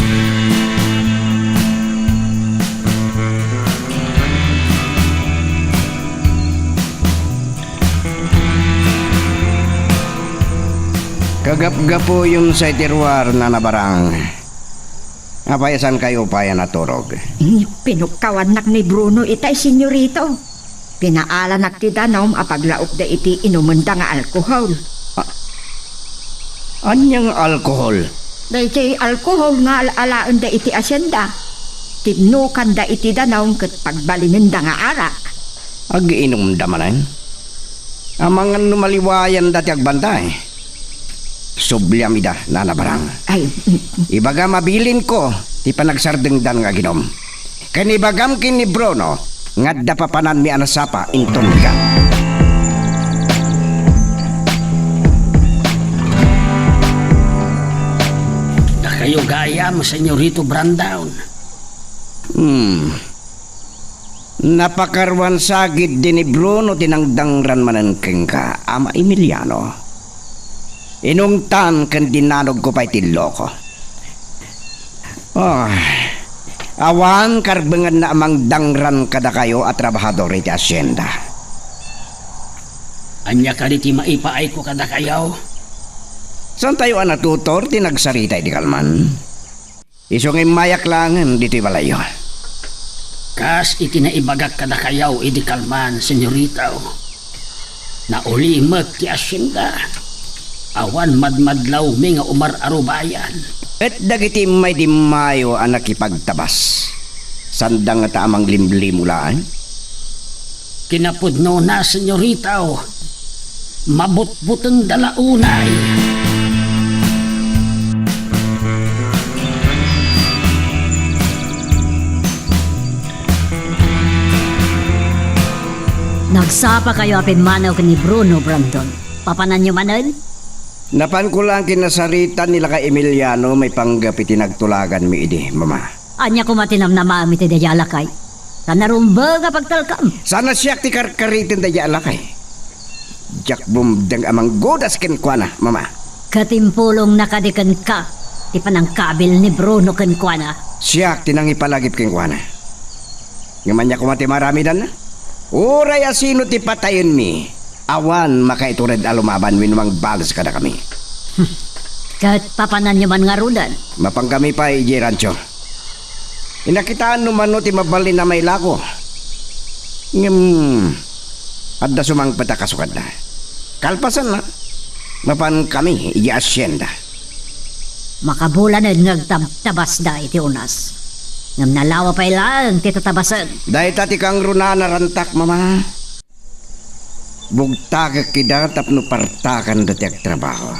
Kagapgapuyon sa iti ruar, Nana Barang. Apay a saankayo pay a naturog? Hmm, pinukkawannak ni Bruno itay, Senyorito. Pinaalanak ti danum a paglaokda iti inumenda nga alkohol. A-, ania nga alkohol? Daytoy alkohol nga al-alaenda iti asienda. Tinnukanda iti danum ket pagbalinenda nga arak. Agiinumda manen? Amangan no maliwayanda ti agbantay. Subliam ida, Nana Barang. Ay, mm, mm. Ibagam a bilinko ti panagsardengdan nga aginum. Ken ibagam ken ni Bruno nga adda papananmi a nasapa inton bigat. Dakayo gayam, Senyorito Brandon. Hmm. Napakaruan sa ketdi ni Bruno ti nangdangran manen kenka, Ama Emiliano. Inungtan ken dinanogko pay ti illoko. Ah, awan karbengenna a mangdangran kadakayo a trabahador iti asienda. Ania kadi ti maipaayko kadakayo? Saantayo a natutor ti nagsarita idi kalman? Isu nga immayak laengen ditoy balayyo. Kas iti naibagak kadakayo idi kalman, senyorita, naulimek ti asienda. Awan madmadlawmi nga umar-arubayan. Ket dagiti immaydimmayo a nakipagtabas, saanda ngata a manglimlimo laeng? Kinapudnona, senyorita, mabutbutengda la unay. Nagsapakayo a pimmanaw ken ni Bruno, Brandon. Papananyo manen? Napanko laeng kinasaritan ni Lakay Emiliano maipanggep iti nagtulaganmi idi, Mama. Ania koma ti namnamaem iti daydiay a lakay? Ta narumbeng a pagtalkam. Saan a siak ti karkariten daydiay a lakay. Diak bumdeng a manggudas kenkuana, Mama. Ket impulongna kadi kenka ti panangkabil ni Bruno kenkuana? Siak ti nangipalagip kenkuana. Ngem ania koma ti maaramidanna? Uray a sino ti patayenmi, awan makaitured a lumaban wenno mangbales kadakami. Ket papananyo man ngaruden? Mapangkami pay idiay rancho. Inakitaanno mano ti mabalin a mailako. Ngem adda sumangpet a kasukadda. Kalpasanna, mapankami idiay asienda. Makabulanen nga agtabtabasda iti unas. Ngem nalawa pay laeng ti tatabasen. Dayta ti kangruna a narantak, Mama. Bugtakek ida tapno partakanda ti agtrabaho.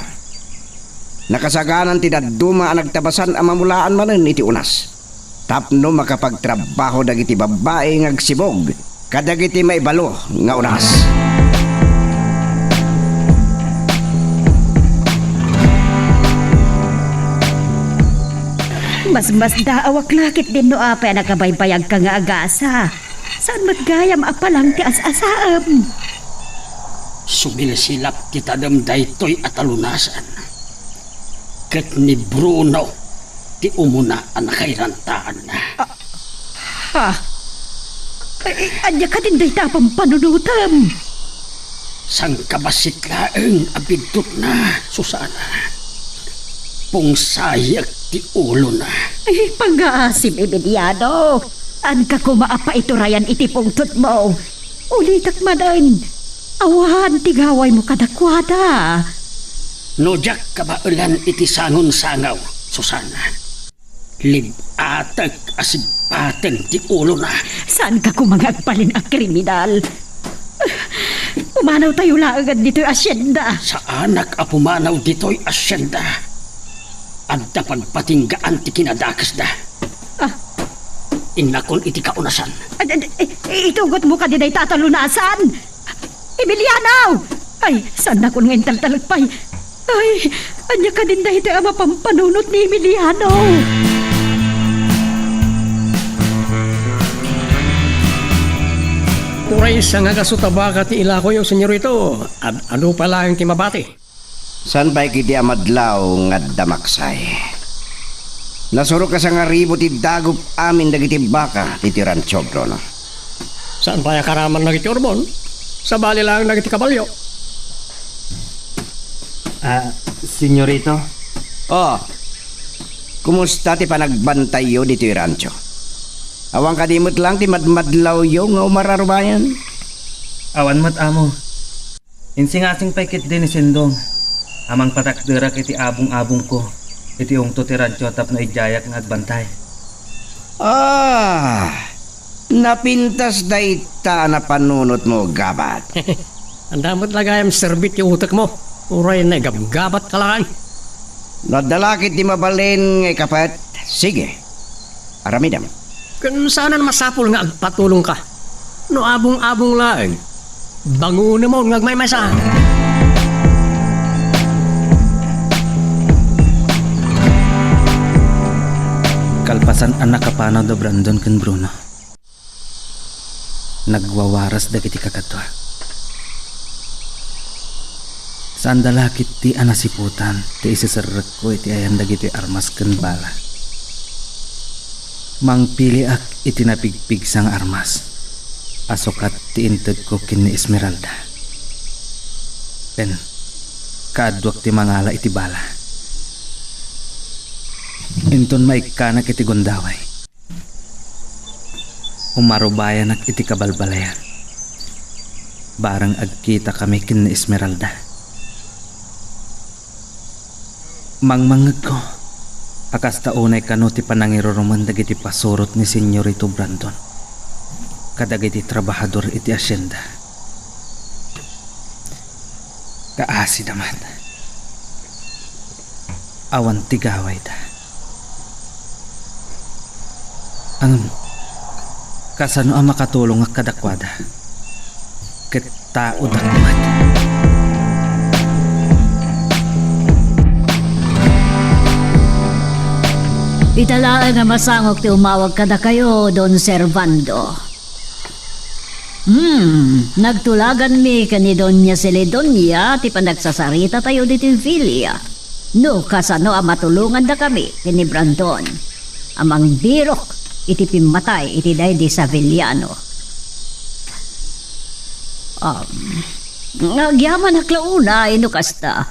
Nakasaganan ti dadduma a nagtabasan a mamulaan manen iti unas tapno makapagtrabaho dagiti babbai nga agsibug kadagiti maibalo nga unas. Masmasdaawak la ketdin no apay a nakabaybayagka nga agasa. Saan met gayam a palang ti as-asaem? Sumilasilap ti tadem daytoy a talunasan. Ket ni Bruno ti umuna a nakairantaanna. Ah, ha? Ay, ay, ania kadin dayta a pampanunotem? Sangkabassit laeng a biddutna, Susana. Pungsayak ti ulona. Ay, pangngaasim, Emiliano. Saanka koma a paiturayan iti pungtotmo. Ulitek manen, awan ti gawaymo kadakuada. No diak kabaelan iti sangonsangaw, Susana, lib-atek a sibbaten ti ulona. Saanka koma nga agbalin a kriminal? Pumanawtayo laeng ditoy asienda. Saanak a pumanaw ditoy asienda. Adda pagpatinggaan ti kinadakesda. Ah. Innakon iti kaunasan. Ad-, ad-, i-, itugotmo kadi dayta a talunasan? Emiliano! Ay, saannakon nga intaltalek pay. Ay, ania kadin daytoy a mapampanunot ni Emiliano? Uray sangagaso ta baka ti ilakoyo, senyorito. Ad-, adu pay laeng ti mabati. Saan pay ketdi a madlaw nga adda maksay. Nasurok a sangaribu ti dagup amin dagiti baka ditoy rancho, Bruno. Saan pay a karaman dagiti urbon? Sabali laeng dagiti kabalio. Ah, senyorito? Oh, kumusta ti panagbantayyo ditoy rancho? Awan kadi met laeng ti madmadlawyo nga umar-arubayan? Awan met, amo. Insingasing pay ketdi ni Sindong a mangpatakderak iti abung-abungko iti ungto ti rancho tapno idiayak nga agbantay. Ah, napintas dayta a napanunotmo, gabat. Adda met la gayam serbi ti utekmo, uray naigabgabatka laeng. No adda la ketdi mabalin nga ikapet, sige, aramidem. Ken saanen a masapul nga agpatulongka. No abung-abung laeng, bangonemon nga agmaymaysa. Kalpasan a nakapanaw da Brandon ken Bruno, nagwawaras dagiti kakaduak. Saanda la ketdi a nasiputan ti iseserrekko iti ayan dagiti armas ken bala. Mangpiliak iti napigpigsa nga armas a sukat ti integko ken ni Esmeralda. Ken kaadduak ti mangala iti bala. Inton maikkanak iti gundaway, umarubayanak iti kabalbalayan. Barang agkitakami ken ni Esmeralda. Mangmangngegko a kasta unay kano ti panangirurumen dagiti pasurot ni Senyorito Brandon kadagiti trabahador iti asienda. Kaasida met. Awan ti gawayda. Ngem, kasano a makatulongak kadakuada? Ket taodak met. Ita laeng a masangok ti umawag kadakayo, Don Servando. Hmm, nagtulaganmi ken ni Doña Celedonia ti panagsasarita tayo ditoy villa. No kasano a matulongandakami ken ni Brandon a mangbirok iti pimmatay iti daydi Saviliano. Um, agyamanak la unay no kasta.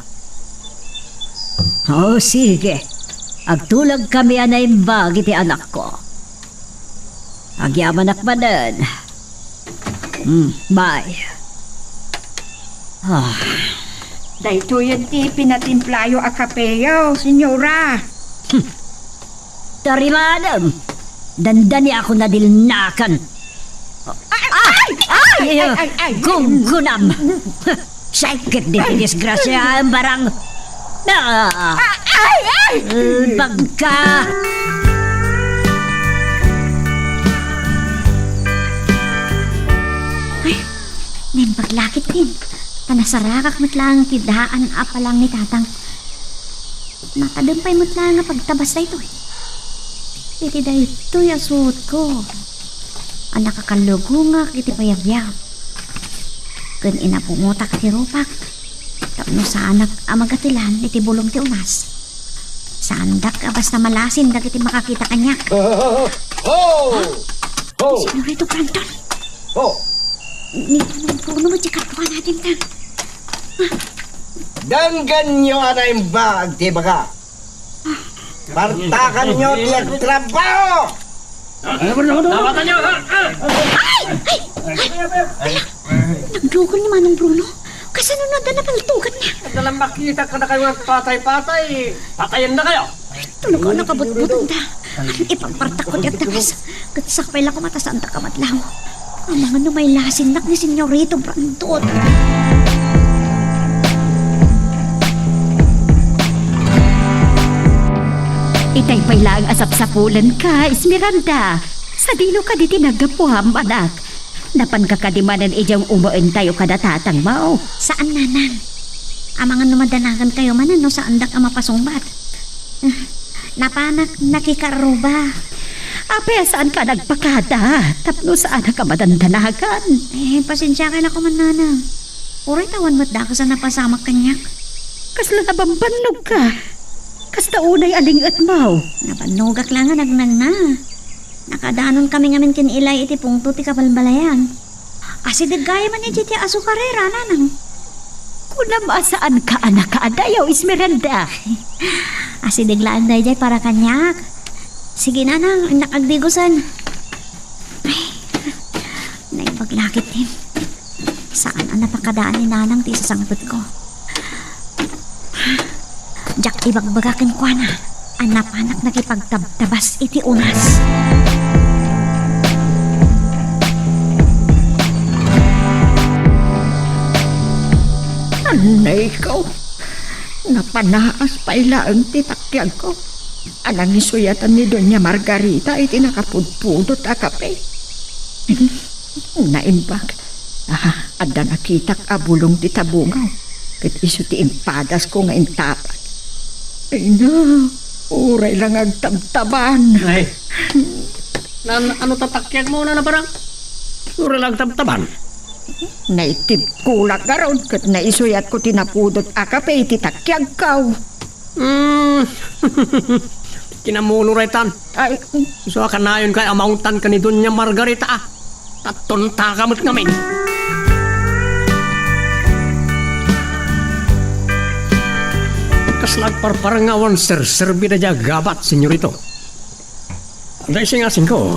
O, sige. Agtulagkami a naimbag iti anakko. Agyamanak manen. Hmm, bye. Ah. Daytoyen ti pinatimplayo a kapeyo, senyora. Hmm. Tarimanem, dandani ako nadilnakan. Ay, ay, ay, ay, ay, ay, ay. Gunggunam. Sakit di disgrasya ang barang. Ah. Ay, ay, ay. Eh, bagka. Ay, naimbag la ketdin. Ta nasarakak met laeng ti daan a palang ni Tatang. Napadem pay met laeng nga pagtabas daytoy. Iti daytoy a suotko a nakakalugongak iti payabiyab. Ken inapungotak ti rupak tapno saanak a magatilan iti bulong ti unas. Saandak a basta malasin dagiti makakita kaniak. Ho! Ho! Señorito Brandon. Ho! Ni Manong Bruno met ti kaduana dita. Denggenyo a naimbag ti ibagak. Partakanyo ti agtrabaho! Dawatanyo, ha? Ah! Ay! Ay! Ay! Ay! Naglugan ni Manong Bruno. Kasano na da napaltugan niya? Adda lang makita kadakayo nga patay-patay. Patayen na kayo. Tulog ako nakabutbutanda. Ipagpartak ko ti agtakas. Ket sakbay la kumatasandak a madlaw. Amangan no mailasinnak ni Senyorito Brandon. Itay pay laeng a sapsapulenka, Esmeralda. Sadino kadi ti naggapuam, anak? Napanka kadi manen idiay umaentayo kada tatangmo? Saan, nanang. Amangan no madanagankayo manen no saandak a mapasungbat. Napanak nakikaruba. Apay a saanka nagpakada tapno saanak a madandanagan? Eh, pasensiakan la koma, nanang. Uray ta awan met dakes a napasamak kaniak. Kasla nabambannogka? Kasta unay a ling-etmo? Nabannogak la nga nagnagna. Nakadanonkami ngamin ken Ilay iti pungto ti kabalbalayan. Asideg gayam man idiay ti asukarera, nanang. Kunam a saanka a nakaadayo, Esmeralda. Asideg laeng daydiay para kaniak. Sige, nanang, innak agdigusen. Ay, naimbag la ketdin. Saan a napakadaan ni nanang ti isasangpetko. Diak ibagbaga kenkuana a napanak nakipagtabtabas iti unas. Annayko, napanaas pay laeng ti takiagko a nangisuyatan ni Doña Margarita iti nakapudpudot a kape. Naimbag. Ah, adda nakitak a bulong ti tabungaw, ket isu ti impadasko nga intapat. Ay na, uray lang agtabtaban. Ay. Nan, ano ta takiagmo, Nana Barang? Uray lang agtabtaban. Naitibko la garud ket naisuyatko ti napudot a kape iti takiagko. Hmm. Kinamuno raytan. Ay. Isu a kanayon kay amaungtan ken ni Doña Margarita, a. Tatton taka met ngamin. Kasla agparparang nga awan serserbi daydiay a gabat, senyorito. Dayta singasingko,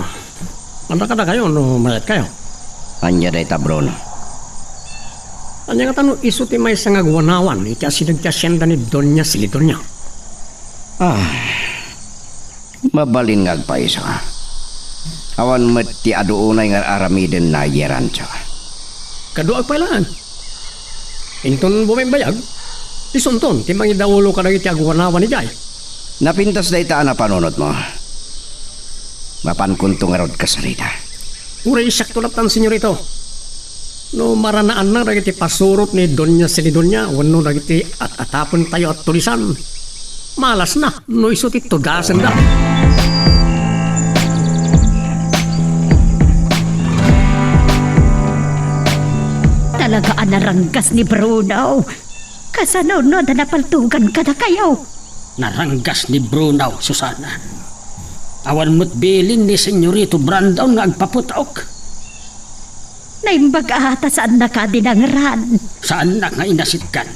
ania kadakayo no mayatkayo? Ania dayta, Bruno? Ania ngata no isu ti maysa nga agwanawan iti asideg ti asienda ni Doña Silidonia? Ah, mabalin nga agpayso. Awan met ti adu unay nga ar-aramiden daydiay rancho. Kaduak pay laeng. Inton bumimbayag, isunton ti mangidaulo kadagiti agwanawan idiay. Napintas dayta a napanunotmo. Mapankonto ngarud kasarita. Uray siakto latta, senyorito. No maranaanna dagiti pasurot ni Doña Silidonia wenno dagiti at-atapentayo a tulisan, malasna no isu ti tudasenda. Talaga a naranggas ni Bruno. Kasano no adda napaltogan kadakayo? Naranggas ni Bruno, Susana. Awan met bilin ni Senyorito Brandon nga agpaputok. Naimbag a ta saannaka dinangran. Saannak nga inasitgan.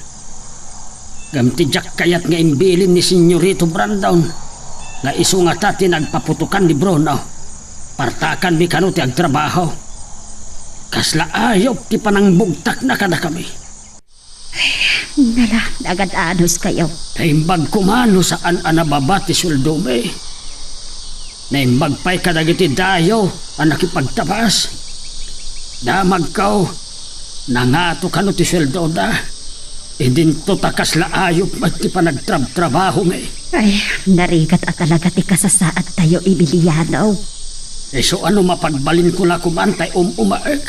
Ngem ti diak kayat nga imbilin ni Senyorito Brandon nga isu ngata ti nagpaputokan ni Bruno. Partakanmi kano ti agtrabaho. Kasla ayup ti panangbugtakna kadakami. Nala, nagad-anuskayo. Naimbag koma no saan a nababa ti sueldomi. Naimbag pay kadagiti dayo a nakipagtabas. Damagko, nangato kano ti sueldoda. Idinto ta kasla ayup met ti panagtrabtrabahomi. Ay, narigat a talaga ti kasasaadtayo, Emiliano. Isu a no mapagbalinko la koman tay um-umaek.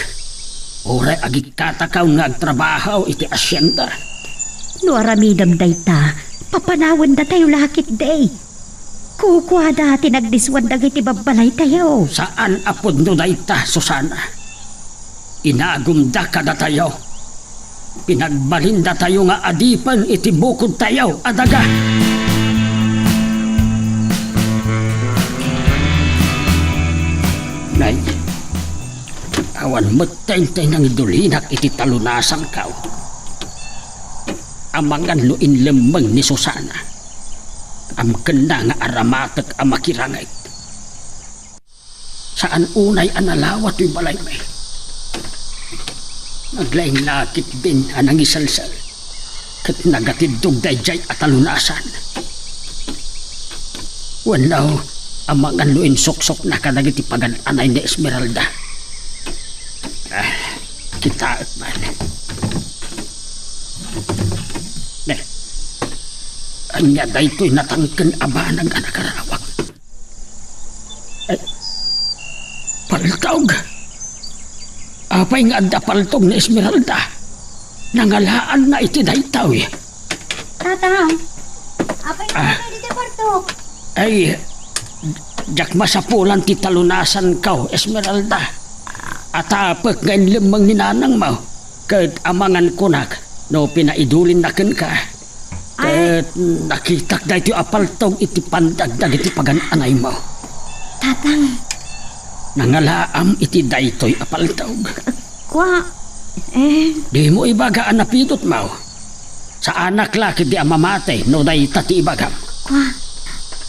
Uray agikkatakon nga agtrabaho iti asienda. No aramidem dayta, papanawendatayo la ketdi. Kukuada ti nagdiswan dagiti babbalaytayo. Saan a pudno dayta, Susana. Inagumda kadatayo. Pinagbalindatayo nga adipen iti bukodtayo a daga. Nay, awan met tay nangidulinak iti talunasanko. Amangan no inlemmeng ni Susana. Amkenna nga aramatek a makirangit. Saan unay a nalawa toy balaymi. Naglaing la ketdin a nangiselsil ket nagatiddog daydiay a talunasan. Wenno, amangan no insuksokna kadagiti pagan-anay ni Esmeralda. Ah, kitaek man. Ne, ania daytoy natangken a banag a nakarawak? Ay, paltog. Apay nga adda paltog ni Esmeralda? Nangalaanna iti daytoy. Tatang, apay nga Ah. adda iti paltog? Ay, diak masapulan ti talunasanko, Esmeralda. Atapek nga inlemmeng ni nanangmo, ket amangan kunak no pinaidulinna kenka. Ay. Ket nakitak daytoy a paltog iti pandag dagiti pagan-anaymo. Tatang. Nangalaam iti daytoy a paltog. Kua, eh. Dimo ibaga a napidutmo. Saanak la ketdi a mamati no dayta ti ibagam. Kua,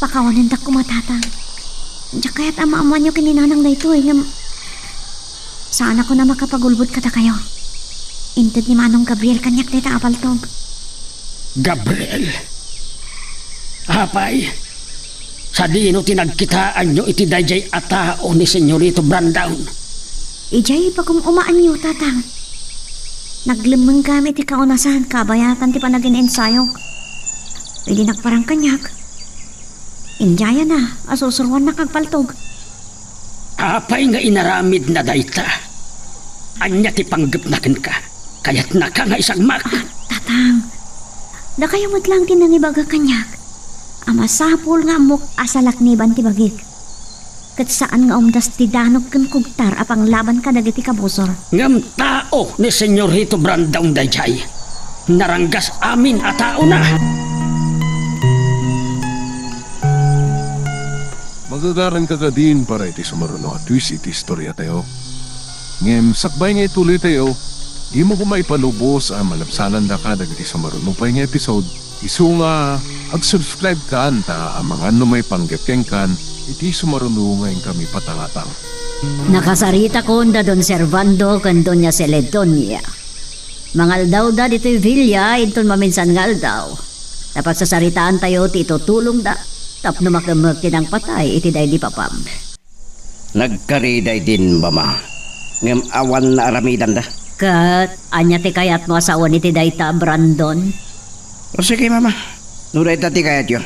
pakawanendak koma, Tatang. Diak kayat a maammoanyo ken ni Nanang daytoy, ngem saanak a makapagulbod kadakayo. Inted ni Manong Gabriel kaniak dayta a paltog. Gabriel? Apay, sadino ti nagkitaanyo iti daydiay a tao ni Senyorito Brandon? Idiay pagum-umaanyo, Tatang. Naglemmengkami iti kaunasan kabayatan ti panagin-ensayok. Idi nagparang kaniak, idiayna a sursuroannak agpaltog. Apay nga inaramidna dayta? Ania ti panggepna kenka? Kayatnaka nga isagmak? Ah, Tatang, dakayo met laeng ti nangibaga kaniak a masapul nga ammok a salakniban ti bagik. Ket saan nga umdas ti danok ken kugtar a panglaban kadagiti kabusor. Ngem tao ni Senyorito Brandon daydiay. Naranggas amin a taona. Magagaranka kadin para iti sumaruno a twist iti istoriatayo. Ngem sakbay nga ituloytayo, dimo koma ipalubos a malabsanandaka dagiti sumaruno pay nga episode Isu nga, ag-subscribe kan ta amangan no maipanggep kenkan iti sumaruno nga inkami patangatang. Nakasaritakon da Don Servando ken Doña Celedonia. Mangaldaw da ditoy villa inton maminsan nga aldaw. Napagsasaritaan tayo ti itutulong da tapno makemmeg ti nangpatay iti daydi papam. Nagkari daydin, Mama. Ngem awan naaramidanda. Ket ania ti kayatmo a sawen iti dayta, Brandon? O sige, Mama. No dayta ti kayatyo.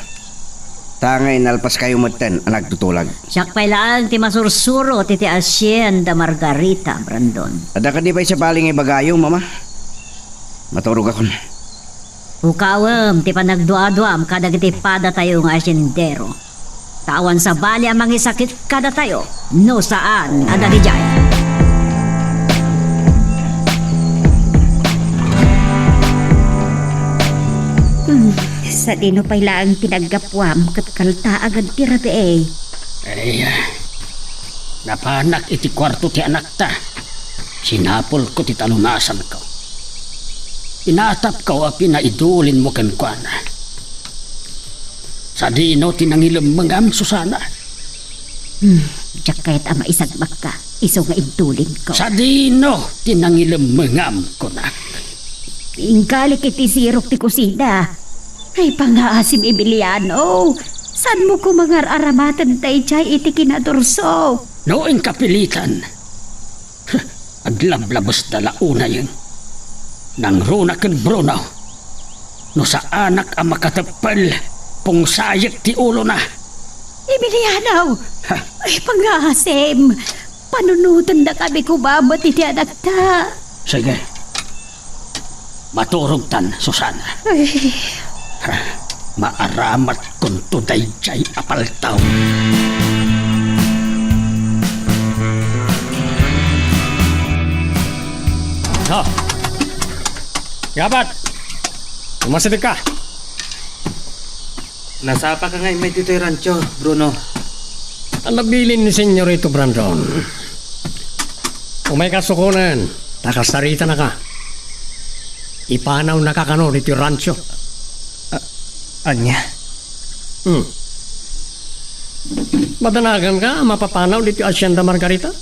Ta nga inalpaskayo metten a nagtutulag. Siak pay laeng ti masursuro ti, ti Hacienda Margarita, Brandon. Adda kadi pay sabali nga ibagayo, Mama? Maturogakon. Pukawem ti panagduaduam kadagiti padatayo nga asendero. Ta awan sabali a mangisakit kadatayo no saan a dagijay. Hmm, sadino pay laeng ti naggapuam ket kaltaagen ti rabii? Ay, ah, napanak iti kuarto ti anakta. Sinapulko ti talunasanko. Inatapko a pinaidulinmo kenkuana. Sadino ti nangilemmengam, Susana? Hmm, diak kayat a maisagmakka, isu nga idulinko. Sadino ti nangilemmengam, kunak? Ingalik iti sirok ti kusina. Ay, pangaasim, Emiliano. Saanmo koma nga ar-aramaten daydiay iti kinadurso? No inkapilitan, aglablabesda la unay. Nangruna ken Bruno. No saanak a makateppel, pungsayek ti ulona. Emiliano! Ha? Ay, pangaasim! Panunotendakami koma met iti anakta. Sige. Maturogtan, Susana. Ay. Ha, maaramatkonto daydiay a paltaw. Ha? Gabat! Umasidegka! Nasapaka nga immay ditoy rancho, Bruno. Nabilin ni Senyorito Brandon. Umayka sukonen, ta kasaritanaka. Ipanawnaka kano ditoy rancho. A-, ania? Hmm. Madanaganka a mapapanaw ditoy Hacienda Margarita?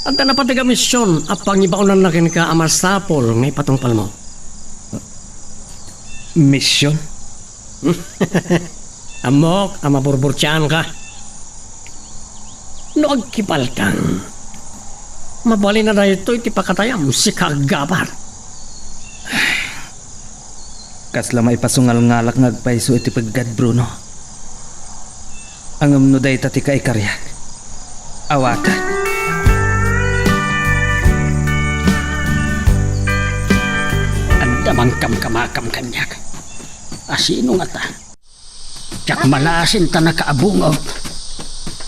Adda napateg a mision a pangibaonanna kenka a masapul nga ipatungpalmo. Mision? Ammok a maburburtiaanka. No agkipalkang, mabalin a daytoy ti pakatayam, sika a gabat. Kasla maipasungalngalak nga agpayso iti peggad, Bruno. Ngem no dayta ti kaikariak, awatek. Adda mangkamkamakam kaniak. Asino ngata? Diak malasin ta nakaabungop.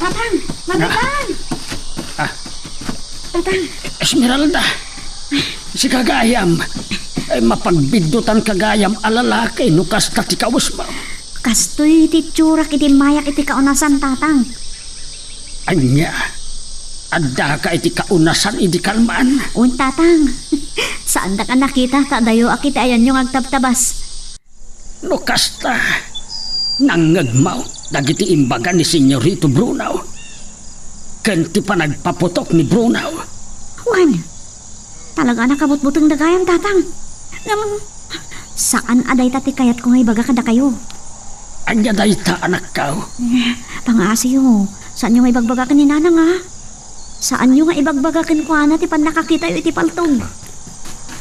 Tatang! Mabitan! Ah. Tatang! Esmeralda! Sika gayam! Ay, mapagbiddutanka gayam a lalaki no kasta ti kawesmo. Kastoy ti itsurak idi mayak iti kaunasan, Tatang. Ania? Addaka iti kaunasan idi kalman? Wen, Tatang. Saandak a nakita ta adayo a kitaenyo nga agtabtabas. No kasta, nangngegmo dagiti imbaga ni Senyorito Bruno ken ti panagpaputok ni Bruno. Wen, talaga a nakabutbutengda gayam, Tatang. Ngem, saan a dayta ti kayatko nga ibaga kadakayo. Ania dayta, anakko? Eh, pangaasiyo, saanyo nga ibagbaga ken ni Nanang, a? Saanyo nga ibagbaga kenkuana ti pannakakitayo iti paltog?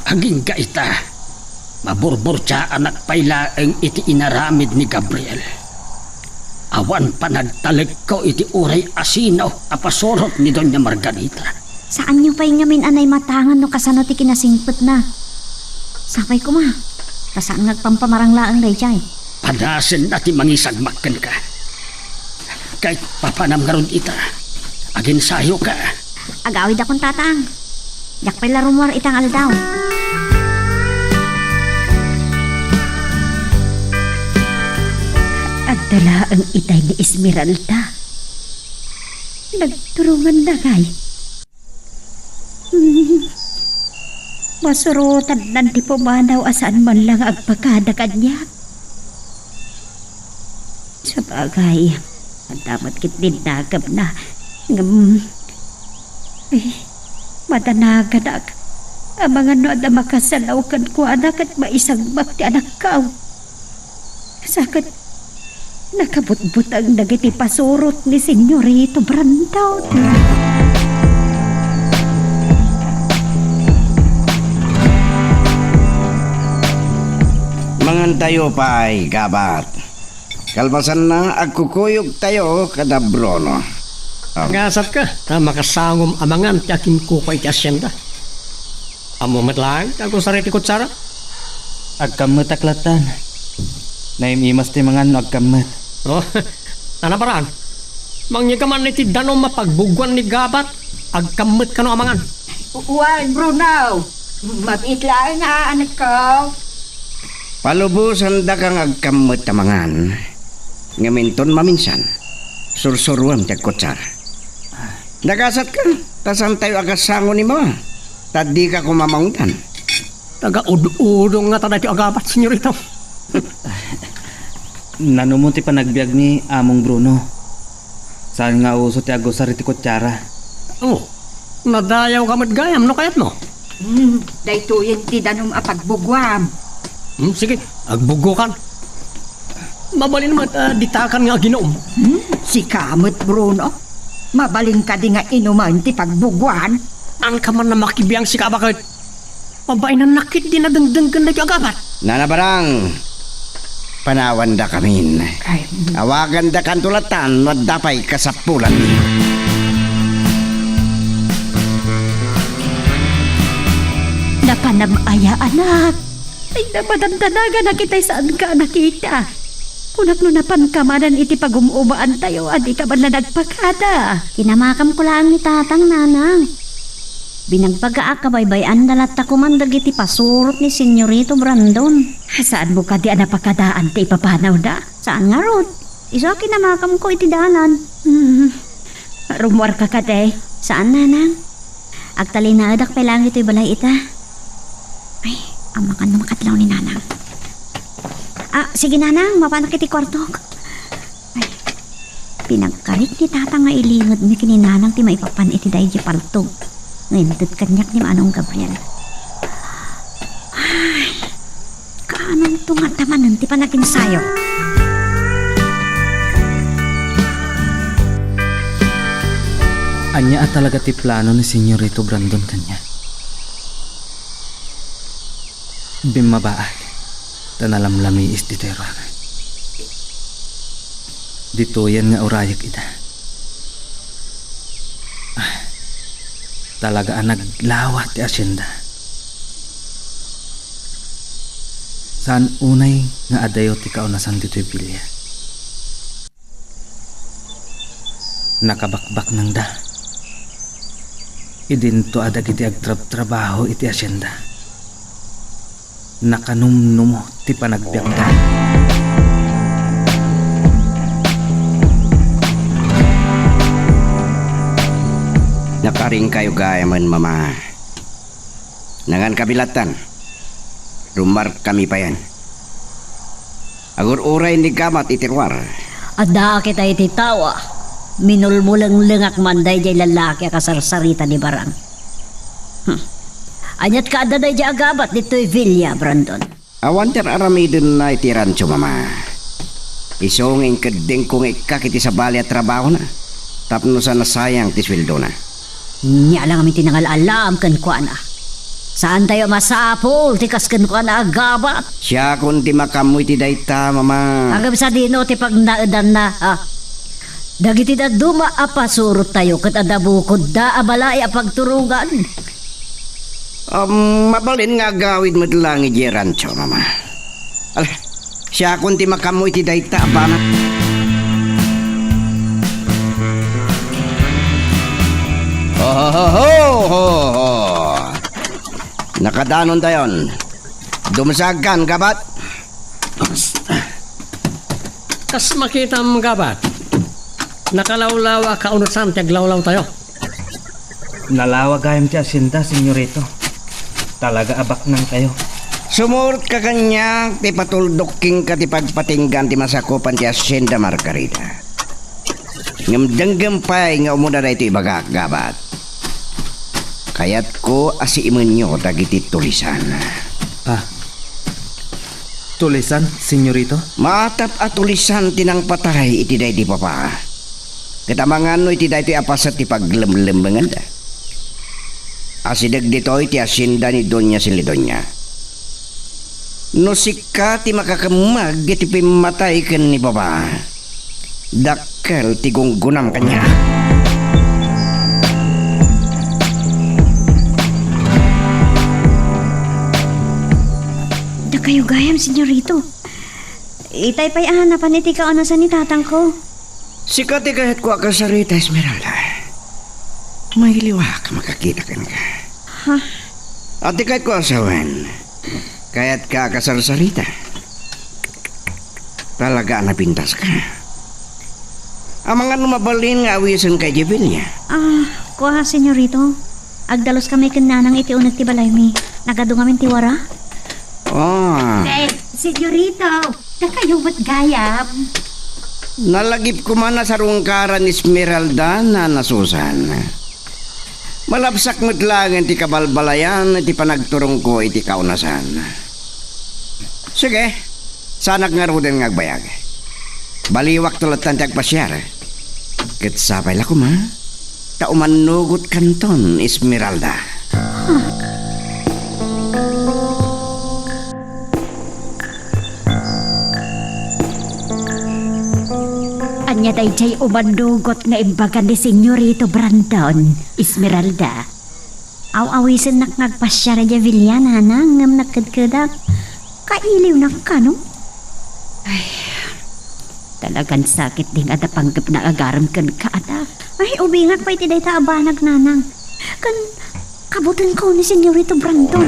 Agingga ita, maburburtiaanak pay laeng iti inaramid ni Gabriel. Awan panagtalekko iti uray asino a pasurot ni Doña Margarita. Saanyo pay ngamin a naimatangan no kasano ti kinasingpetna. Sapay koma, ta saan nga agpampamarang laeng daydiay. Padasenna ti mangisagmak kenka. Ket papanam ngarud ita. Aginsayoka. Agawidakon, Tatang. Diak pay la rummuar ita nga aldaw. Adda laeng itay ni Esmeralda. Nagturonganna ngay. Masurotannan ti pumanaw a saan man lang agpakada kaniak. Sabagay, adda met ketdin nagemna. Ngem, ay, madanaganak. Amangan no adda makasalaw kenkuana ket maisagmak ti anakko. Sa ket, nakabutbuteng dagiti pasurot ni Senyorito Brandon. Mangantayo pay, gabat. Kalpasanna, agkukuyogtayo kada Bruno. Am- Agasat ka, ta makasangom a mangan ti akinkukua iti asienda. Ammo met laeng ti agusar iti kutsara? Agkammetak lattan. Naim-imas ti mangan no agkammet. Oh, nanabaran. Mangngeg ka man iti danum a pagbuguan ni Gabat. Agkammet kano a mangan. Wen, Bruno. Mabiit laeng a, anakko. Palubosandaka nga agkammet a mangan. Ngem inton maminsan, sursuruem ti agkutsara. Nagasatka, ta saantayo a kasango ni Mama, ta dika koma maungdan. Taga-ud-udong ngata daytoy a gabat, senyorito. Nanumon ti panagbiagmi, Among Bruno. Saan nga uso ti agusar iti kutsara. Oh, nadayawka met gayam no kayatmo. Hmm, daytoyen ti danum a pagbuguam. Hmm, sige, agbugokan. Mabalin met, ah, ditakan nga aginom. Hmm, sika met, Bruno. Mabalin kadi nga inumen ti pagbuguan? Anka man a makibiang sika a baket. Mabainannak ketdi a dengdenggen daytoy a gabat. Nanabarang, panawandakamin. Ay, mm. Awagandakanto lattan no adda pay kasapulan. Napanam aya, anak? Ay, napadandanagan na kita'y saanka a nakita. Kunak no napanka manen iti pagum-umaantayo a dika man la nagpakada. Kinamakamko laeng ni Tatang, Nanang. Binagbagaak a baybay-anna latta koman dagiti pasurot ni Senyorito Brandon. Saanmo kadi a napakadaan ti ipapanawda? Saan ngarud. Isu a kinamakamko iti dalan. Hmm. Rummuarka kadi? Saan, Nanang. Agtalinaedak pay laeng ditoy balay ita. Ay, amangan no makadlaw ni Nanang. Ah, sige, Nanang, mapanak iti kuartok. Ay, pinagkarik ni Tatang nga ilingedmi ken ni Nanang ti maipapan iti daydiay paltog nga inted kaniak ni Manong Gabriel. Ay, kaanonto ngata manen ti panaginsayo? Ania a talaga ti plano ni Senyorito Brandon kaniak? Bimmabaak, ta nalamlamiis ditoy ruangan. Ditoyen nga urayek ida. Ah, talaga a naglawa ti asienda. Saan unay nga adayo ti kaunasan ditoy bilia. Nakabakbaknangda. Idinto a dagiti agtrabtrabaho iti asienda. Nakanumnumo ti panagbiagda. Nakaringkayo gayamen, Mama. Nangankami lattan. Rummuarkami payen. Agur-uray ni Gabat iti ruar. Adda kita iti tawa. Minulmulenglengak man daydiay lalaki a kasarsarita ni Barang. Hmm. Ania't kaadda daydiay a gabat ditoy bilia, Brandon? Awan ti ar-aramidenna iti rancho, Mama. Isu nga inkeddengko nga ikkak iti sabali a trabahona tapno sa nasayang ti sueldona. Nia la ngamin ti nangal-alam kenkuana. Saantayo a masapul ti kas kenkuana a gabat. Siakon ti makaammo iti dayta, Mama. Ngem sadino ti pagnaedanna, ha? Dagiti dadduma a pasurottayo ket adda bukodda a balay a pagturogan. Um, mabalin nga agawid met laeng idiay rancho, Mama. Ala, siakon ti makaammo iti dayta a banag. Ho, ho, ho, ho, ho, ho. Nakadanontayon. Dumsagkan, Gabat. Kas makitam, Gabat. Nakalawlaw a kaunusan ti aglawlawtayo. Nalawa gayam ti asienda, senyorito. Talaga a baknang kayo. Sumurotka kaniak ti patuldok kenka ti pagpatinggaan ti masakupan ti Hacienda Margarita. Ngem denggem pay nga umuna daytoy ibagak, Gabat. Kayatko a siimenyo dagiti tulisan. Ah, tulisan, senyorito? Maatap a tulisan ti nangpatay iti daydi papa. Ket amangan no iti daytoy a paset ti paglemlemmengenda. Asideg ditoy ti hacienda ni Doña Celidonia. No sika ti makakemmeg iti pimmatay ken ni baba, dakkel ti gunggonam kaniak. Dakayo gayam, senyorito. Itay pay a napan iti kaunasan ni tatangko. Sika ti kayatko a kasarita, Esmeralda. Mailiwak a makakita kenka. Ha? Ati kayatko a sawen, kayatka a kasarsarita. Talaga a napintaska. Amangan no mabalin nga awisenka idiay bilia. Ah, kua, senyorito. Agdaluskami ken nanang iti uneg ti balaymi. Nagadu ngamin ti wara? Ah. Eh, senyorito, dakayo met gayam. Nalagipko man a sarungkaran, Esmeralda, Nana Susan. Malabsak met laengen ti kabalbalayan ti panagturongko iti kaunasan. Sige, saanak ngaruden nga agbayag. Baliwakto latta ti agpasiar. Ket sapay la koma, ta umannugotkanton, Esmeralda. Ania daydiay umannugot nga imbaga ni Senyorito Brandon, Esmeralda? Aw-awisennak nga agpasiar idiay bilia, nanang, ngem nagkedkedak. Kailiwnak kano? Ay, talagan sakit di nga adda panggepna nga agarem kenka, ada. Ay, ubingak pay ti dayta a banag, nanang. Ken kabutenko ni Senyorito Brandon.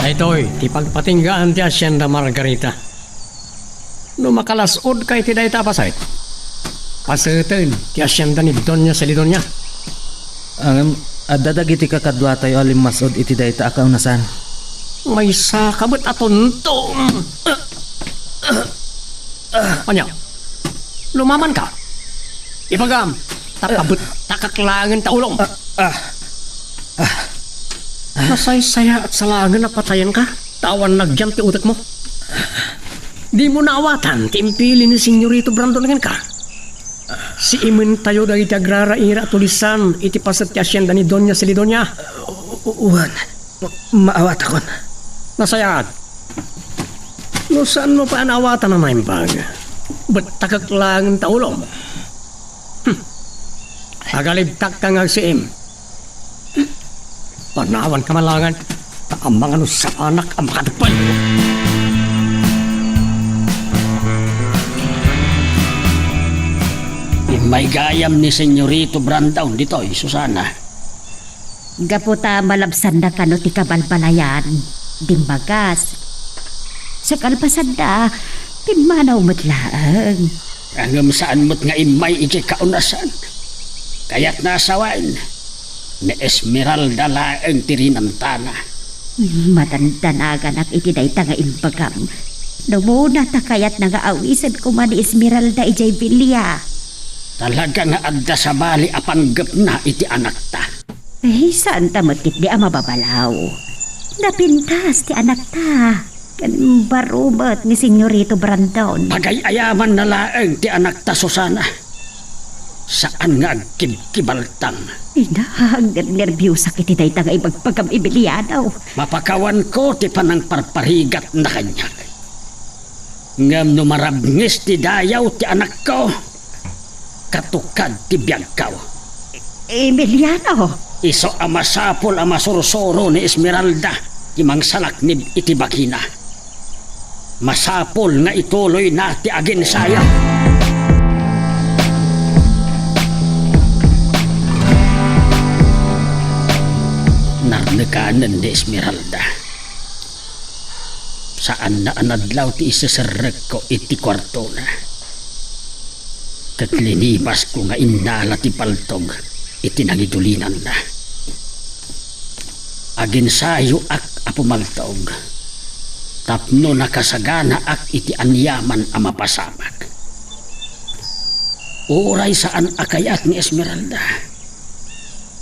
Daytoy ti pagpatinggaan ti Hacienda Margarita. No makalas-odka iti dayta a paset, paseten ti hacienda ni Doña Celidonia. Ngem adda dagiti kakaduatayo a limmas-od iti dayta a kaunasan. Maysaka met a tuntom. Ania? Lumamanka? Ibagam, ta pabettakak laengen ta ulom. Ah, ah, ah. Nasaysayaat sa laengen a patayenka, ta awan nagyam ti utekmo. Dimo naawatan ti impili ni Senyorito Brandon kenka? Siimentayo dagiti agraraira a tulisan iti paset ti hacienda ni Doña Celidonia. U-, u-, wen, ma-, maawatakon. Nasayaat. No saanmo pay a naawatan a naimbag, bettakek laeng ta ulom. Hmm. Agalibtakka nga agsiim. Panawanka man laengen, ta amangan no saanak a makatepel. Immay gayam ni Senyorito Brandon ditoy, Susana. Gapu ta malabsanna kano ti kabalbalayan, dimmagas. Sa kalpasanna, pimmanaw met laeng. Ngem saan met nga immay idiay kaunasan. Kayatna a sawen, ni Esmeralda laeng ti rinantana. Madandanaganak iti dayta nga imbagam. No umuna ta kayatna nga awisen koma ni Esmeralda idiay bilia. Talaga nga adda sabali a panggepna iti anakta. Eh, saanta met ketdi a mababalaw. Napintas ti anakta. Ken baro met ni Senyorito Brandon. Pagay-ayamanna laeng ti anakta, Susana. Saan nga agkibkibaltang. Ina, agnernerbiosak iti dayta nga ibagbagam, Emiliano. Mapakawanko ti panangparparigatna kaniak. Ngem no marabnges ti dayaw ti anakko, katukad ti biagko. Emiliano! Isu a masapul a masursuro ni Esmeralda ti mangsalaknib iti bagina. Masapul nga ituloyna ti aginsayo. Narnekanen ni Esmeralda. Saanna a nadlaw ti iseserrekko iti kuartona. Ket linibasko nga innala ti paltog iti nangidulinanna. Aginsayoak a pumaltog tapno nakasaganaak iti aniaman a mapasamak. Uray saan a kayat ni Esmeralda.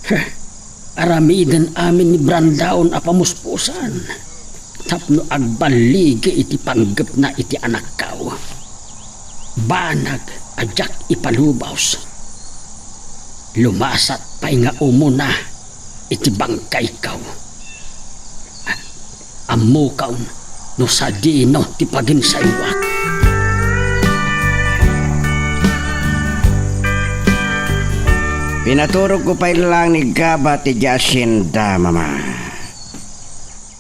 Heh, aramiden amin ni Brandaon a pamuspusan tapno agballigi iti panggepna iti anakkaw. Banag a diak ipalubos. Lumasat pay nga umuna iti bangkaykaw. Ammokon no sadino ti paginsayoak. Pinaturogko pay laeng ni Gabat idiay asienda, Mama.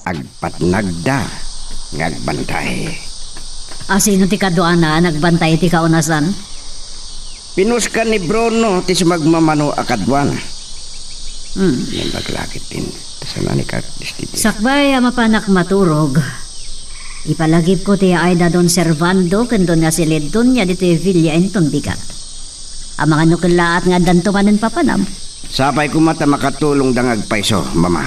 Agpatnagda nga agbantay. A, sino ti kaduana a nagbantay iti kaunasan? Pinuskan ni Bruno ti sumagmamano a kaduana. Hmm. Naimbag la ketdin. Saan a ni Carlos ditoy? Sakbay a mapanak maturog, ipalagipko ti yaayda Don Servando ken Doña Celedon ditoy villa inton bigat. Amangan no kellaat nga addanto manen papanam. Sapay koma ta makatulongda nga agpayso, Mama.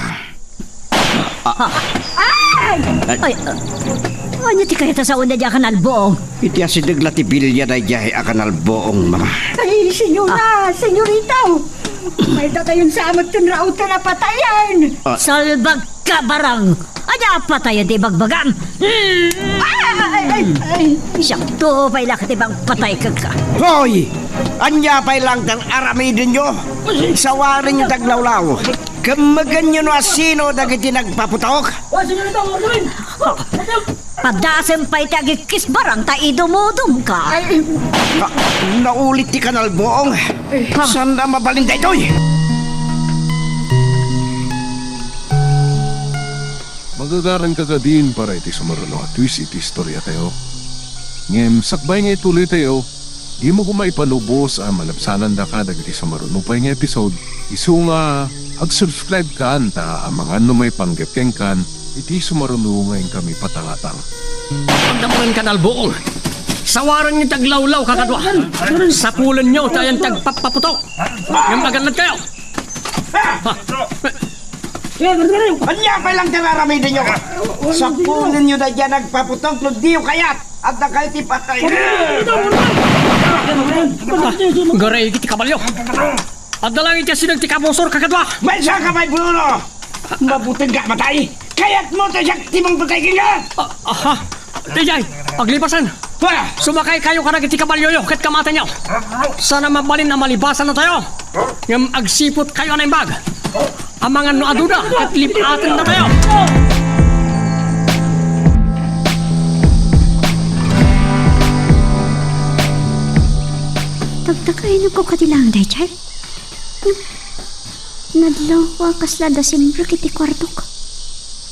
Ay! Ay, ah, ania ti kayat a saoenda diay a kanalbuong? Iti asideg la ti villa daydiay a kanalbuong, Mama. Ay, senyora, senyorita. Maydatayon sa amat ken rauten a patayen. Ah. Salbag ka, Barang! Ania a patayen ti ibagbagam? Hmm. Ay, ay, ay, ay. Siakto pay la ket ibagpatay kenka. Hoy! Ania pay laeng ti aramidenyo? Sawarenyo ti aglawlaw. Kemmegenyo no asino dagiti nagpaputok? Padasem pay ti agikkis, Barang, ta idumudumka. Ay, na-, naulit ti kanalbuong. Ha? Saan a mabalin daytoy? Magagaranka kadin para iti sumaruno a twist iti istoriatayo. Ngem sakbay nga ituloytayo, dimo koma ipalubos a malabsanandaka dagiti sumaruno pay nga episode, isu nga ag-subscribe kan ta amangan no maipanggep kenkan iti sumaruno nga inkami patangatang. Pagdamnenka, nalbuong. Sawarenyo ti aglawlaw, kakadua. Sapulenyo ti ayan ti agpappaputok. Ngem agannadkayo. Ania pay laeng ti aramidenyo? Sapulenyo daydiay a nagpaputok no diyo kayat. Adda kayo ti patay. Garay iti kabalio. Adda laeng iti asideg ti kabusor, kakadua. Maysa ka pay, Bruno. Mabuteng ka matay. Kayatmo ti siak ti mangpatay kenka. Ah, aha. Daydiay, aglipasen. Ah! Sumakay kayo kadagiti kabalioyo ket kamatenyo. Saan a mabalin a malibasannatayo. Ngem agsiput kayo a naimbag. Amangan no aduna ket lib-atennatayo. Tagtagayonko kadi laeng daydiay. Nadlaw a kasla Disimbre iti kuartok.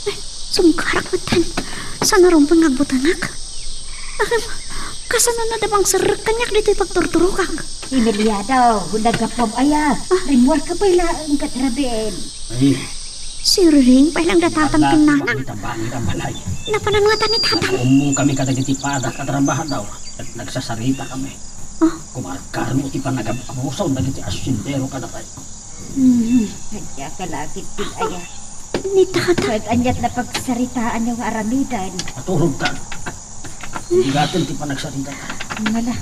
Ay, sunggarak metten. Saan a rumbeng nga agbutengak? Ahem, kasano no da bangserrek kaniak ditoy pagturturogak? Emiliano, naggapuam aya? Ah? Rimmuarka pay laeng ket rabiin. Ay. Sirring pay laeng da tatang ken nanang. Napanan ngata ni tatang. Nagpaumong kami kadagiti padak a trabahador ket nagsasarita kami. Ah? Kumarkarno ti panagab-abuson dagiti asindero kadatayo. Hmm. Ania ka la ketdin aya? Ni Tata. Ket aniat napagsaritaanyo nga aramiden? Naturogkan. Bigaten ti panagsarita. Mala.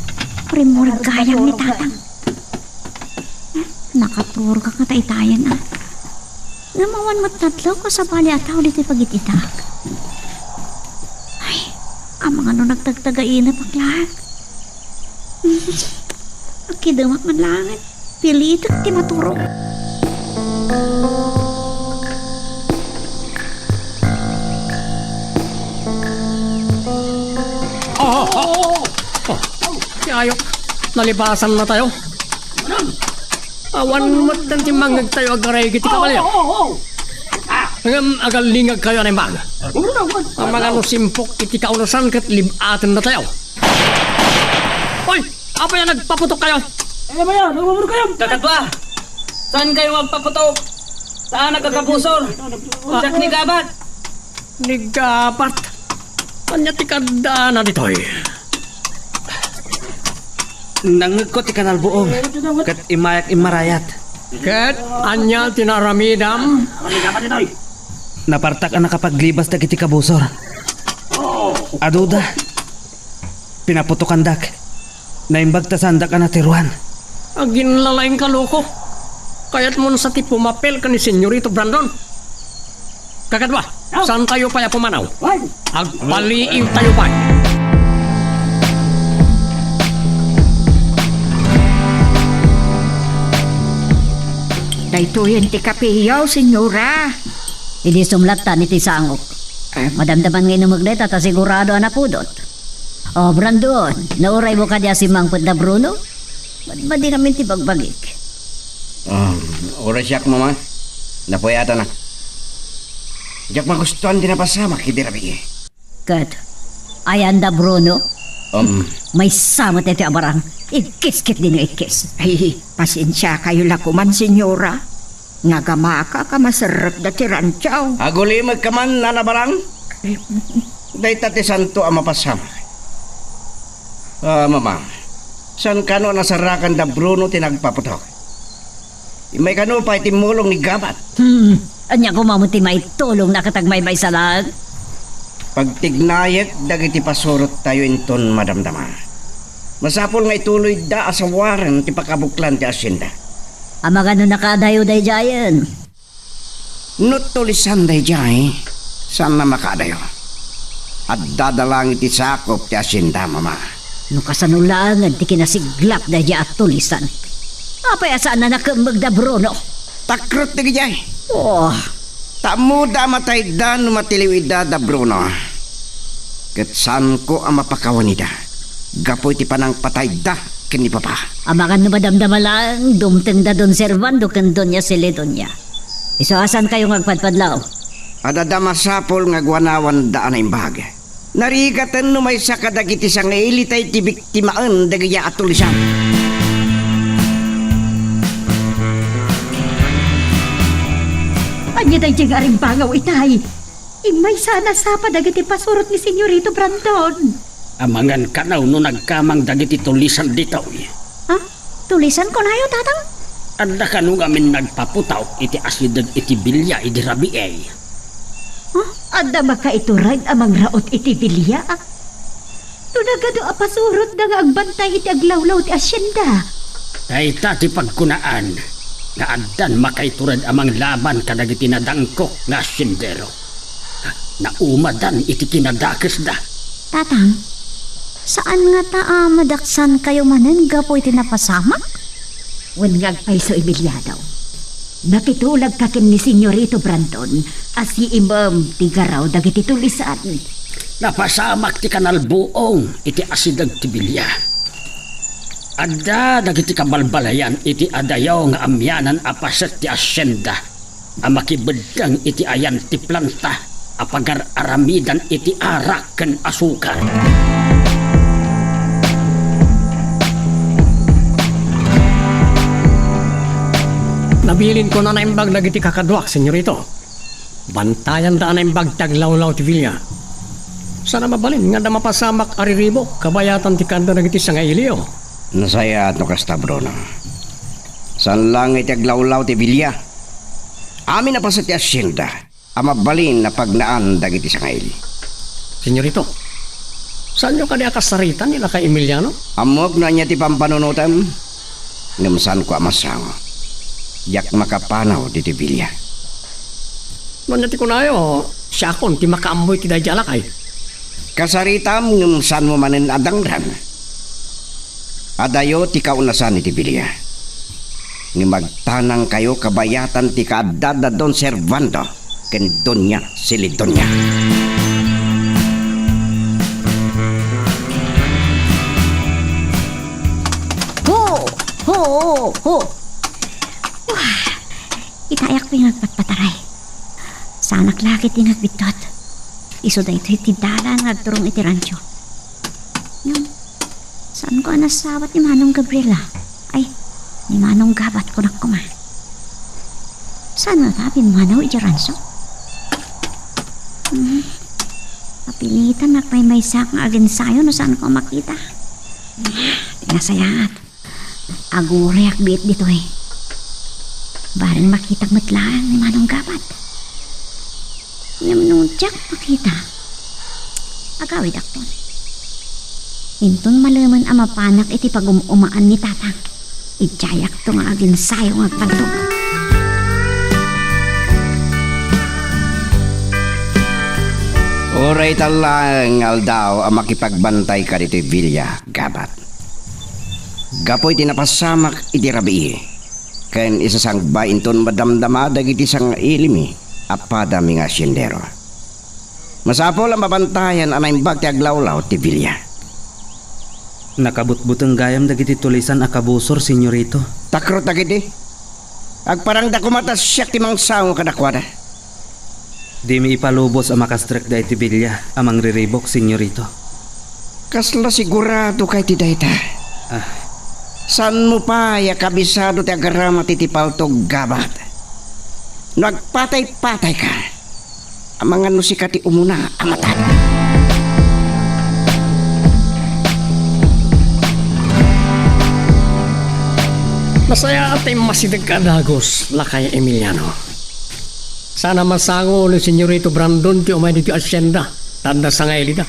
Rimmuar gayam ni Tata. Nakaturogak nga taytayen, a. Ngem awan met nadlaw kasabali a tao ditoy pagit-itak. Ay, amangan no nagtagtagainep a klaro. Akidemak man laeng. Pilitek ti maturog. Oh, oh, oh, oh. Oh, ti ayok. Nalibasannatayo. Awan met ti mangngegtayo agaray iti kabalio. Ngem agallingagkayo a naimbag. Amangan no simpok iti kaunasan ket lib-atennatayo. Oy! Apay a nagpaputokkayo? Ay, apay a nagpaputokkayo? Kakadua, saan kayo magpaputok? Saan nagkakabusor? Diak ni Gabat. Ni Gabat? Ania ti kaaddaanna ditoy? Nangngegko ti kanalbuong, ket immayak immarayat. Ket ania ti naaramidam? Napartak a nakapaglibas dagiti kabusor. Aduda. Pinaputokandak. Naimbag ta saandak a natiruan. Aginlalaingka, loko. Kayatmon sa ti pumapil ken ni Senyorito Brandon? Kakadua, saantayo pay a pumanaw? Agpaliiwtayo pay. Daytoyen ti kapeyo, senyora. Idi sumlattan iti sangok. Madamdaman nga inumek dayta ta sigurado a napudot. O, Brandon, nauraymo kadi a simmangpet da Bruno? Madmadin amin ti bagbagik. Um, uray siak, Mama. Napuyatanak. Diak magustuan ti napasamak iti rabii. Ket, ayan da Bruno? Um. Maysa met iti abarang. Ikkis ket dino ikkis. Ay, pasensiakayo la koman, senyora. Nga gamaka ka maserrek da ti rancho. Agulimekka man, Nana Barang? Dayta ti santo a mapasamak. Ah, Mama, saan kano a nasarakan da Bruno ti nagpaputok? Immay kano pay timmulong ni Gabat. Hmm, ania koma met ti maitulongna ket agmaymaysa laeng? Pagtignayek dagiti pasurottayo inton madamdama. Masapul nga ituloyda a sawaren ti pakabuklan ti hacienda. Amangan no nakaadayo daydiayen? No tulisan daydiay, saan a makaadayo. Addada laeng iti sakup ti hacienda, Mama. No kasano laengen ti kinasiglap daydiay a tulisan? Apay a saan a nakemmeg da Bruno? Takrot dagijay. Oh. Ta ammoda a matayda no matiliw ida da Bruno. Ket saanko a mapakawan ida gapu iti panangpatayda ken ni Papa. Amangan no madamdama laeng, dumtengda Don Servando ken Doña Celedonia. Isu a saankayo nga agpadpadlaw? Adda masapul nga aguanawanda a naimbag. Narigaten no maysa kadagiti sangaili tay ti biktimaen dagiti a tulisan. Ania daydiay nga arimbangaw itay? Immaysa a nasapa dagiti pasurot ni Senyorito Brandon. Amangan kano no nagkamang dagiti tulisan ditoy. Ha? Tulisan kunayo, Tatang? Adda kano ngamin nagpaputok iti asideg iti bilia idi rabii? Ha? Adda makaitured a mangraot iti bilia? No nagadu a pasurotda nga agbantay iti aglawlaw ti hacienda. Dayta ti pagkunaan nga addan makaitured a manglaban kadagiti nadangkok nga haciendero. Naumadan iti kinadakesda. Tatang, saan ngata a madaksankayo manen gapu iti napasamak? Wen nga agpayso, Emiliano. Nakitulagka ken ni Senyorito Brandon a siimem ti garaw dagiti tulisan. Napasamak ti kanalbuong iti asideg ti bilia. Adda dagiti kabalbalayan iti adayo nga amianan a paset ti hacienda a makibeddeng iti ayan ti planta a pagar-aramidan iti arak ken asukar. Nabilin ko a naimbag dagiti kakaduak, senyorito. Bantayanda a naimbag ti aglawlaw ti bilia. Saan a mabalin nga adda mapasamak a riribuk kabayatan ti kaadda dagiti sangailiyo. Nasayaat no kasta, Bruno. Saan laeng iti aglawlaw ti bilia. Amin a paset ti hacienda a mabalin a pagnaan dagiti sangaili. Senyorito, saanyo kadi a kasaritan ni Lakay Emiliano? Ammok no ania ti pampanunotem, ngem saanko a masango. Diak makapanaw ditoy bilia. No ania ti kunayo, siakon ti makaammo iti daydiay a lakay. Kasaritam ngem saanmo manen a dangran. Adayo ti kaunasan iti bilia. Ngem agtanangkayo kabayatan ti kaadda da Don Servando ken Doña Celedonia. Ho! Ho! Ho! Wah! Itayak ti nagpatpataray. Saanak la ket ti nagbiddut. Isu daytoy ti dalan nga agturong iti rancho. Ngem, saanko a nasawat ni Manong Gabriela? Ay, ni Manong Gabat, kunak koma. Saan ngata a pimmanaw idiay rancho? Hmm. Mapilitan a agmaymaysa nga agensayo no saanko a makita. Nasayaat. Aguriak biit ditoy. Bareng makitak met laeng ni Manong Gabat. Ngem no diak makita, agawidakton. Inton malemen a mapanak iti pagum-umaan ni Tatang, idiayakto nga aginsayo nga agpaltog. Uray ta laeng nga aldaw a makipagbantayka ditoy bilia, Gabat. Gapu iti napasamak iti rabii, ken isasangbay inton madamdama dagiti sangailimi a padami nga asiendero. Masapul a mabantayan a naimbag ti aglawlaw ti bilia. Nakabutbuteng gayam dagiti tulisan a kabusor, Senyorito. Takro dagiti. Agparangda koma ta siak ti mangsango kadakuada. Dimi ipalubos a makastrekda iti bilia a mangriribuk, Senyorito. Kasla siguradoka iti dayta? Ah. Saanmo pay a kabisado ti agaramat iti paltog, Gabat? No agpatay-patayka, amangan no sika ti umuna a matay. Nasayaat ta immasidegka a dagus, Lakay Emiliano. Saan a masango ni Senyorito Brandon ti umay ditoy asienda, ta adda sangailida.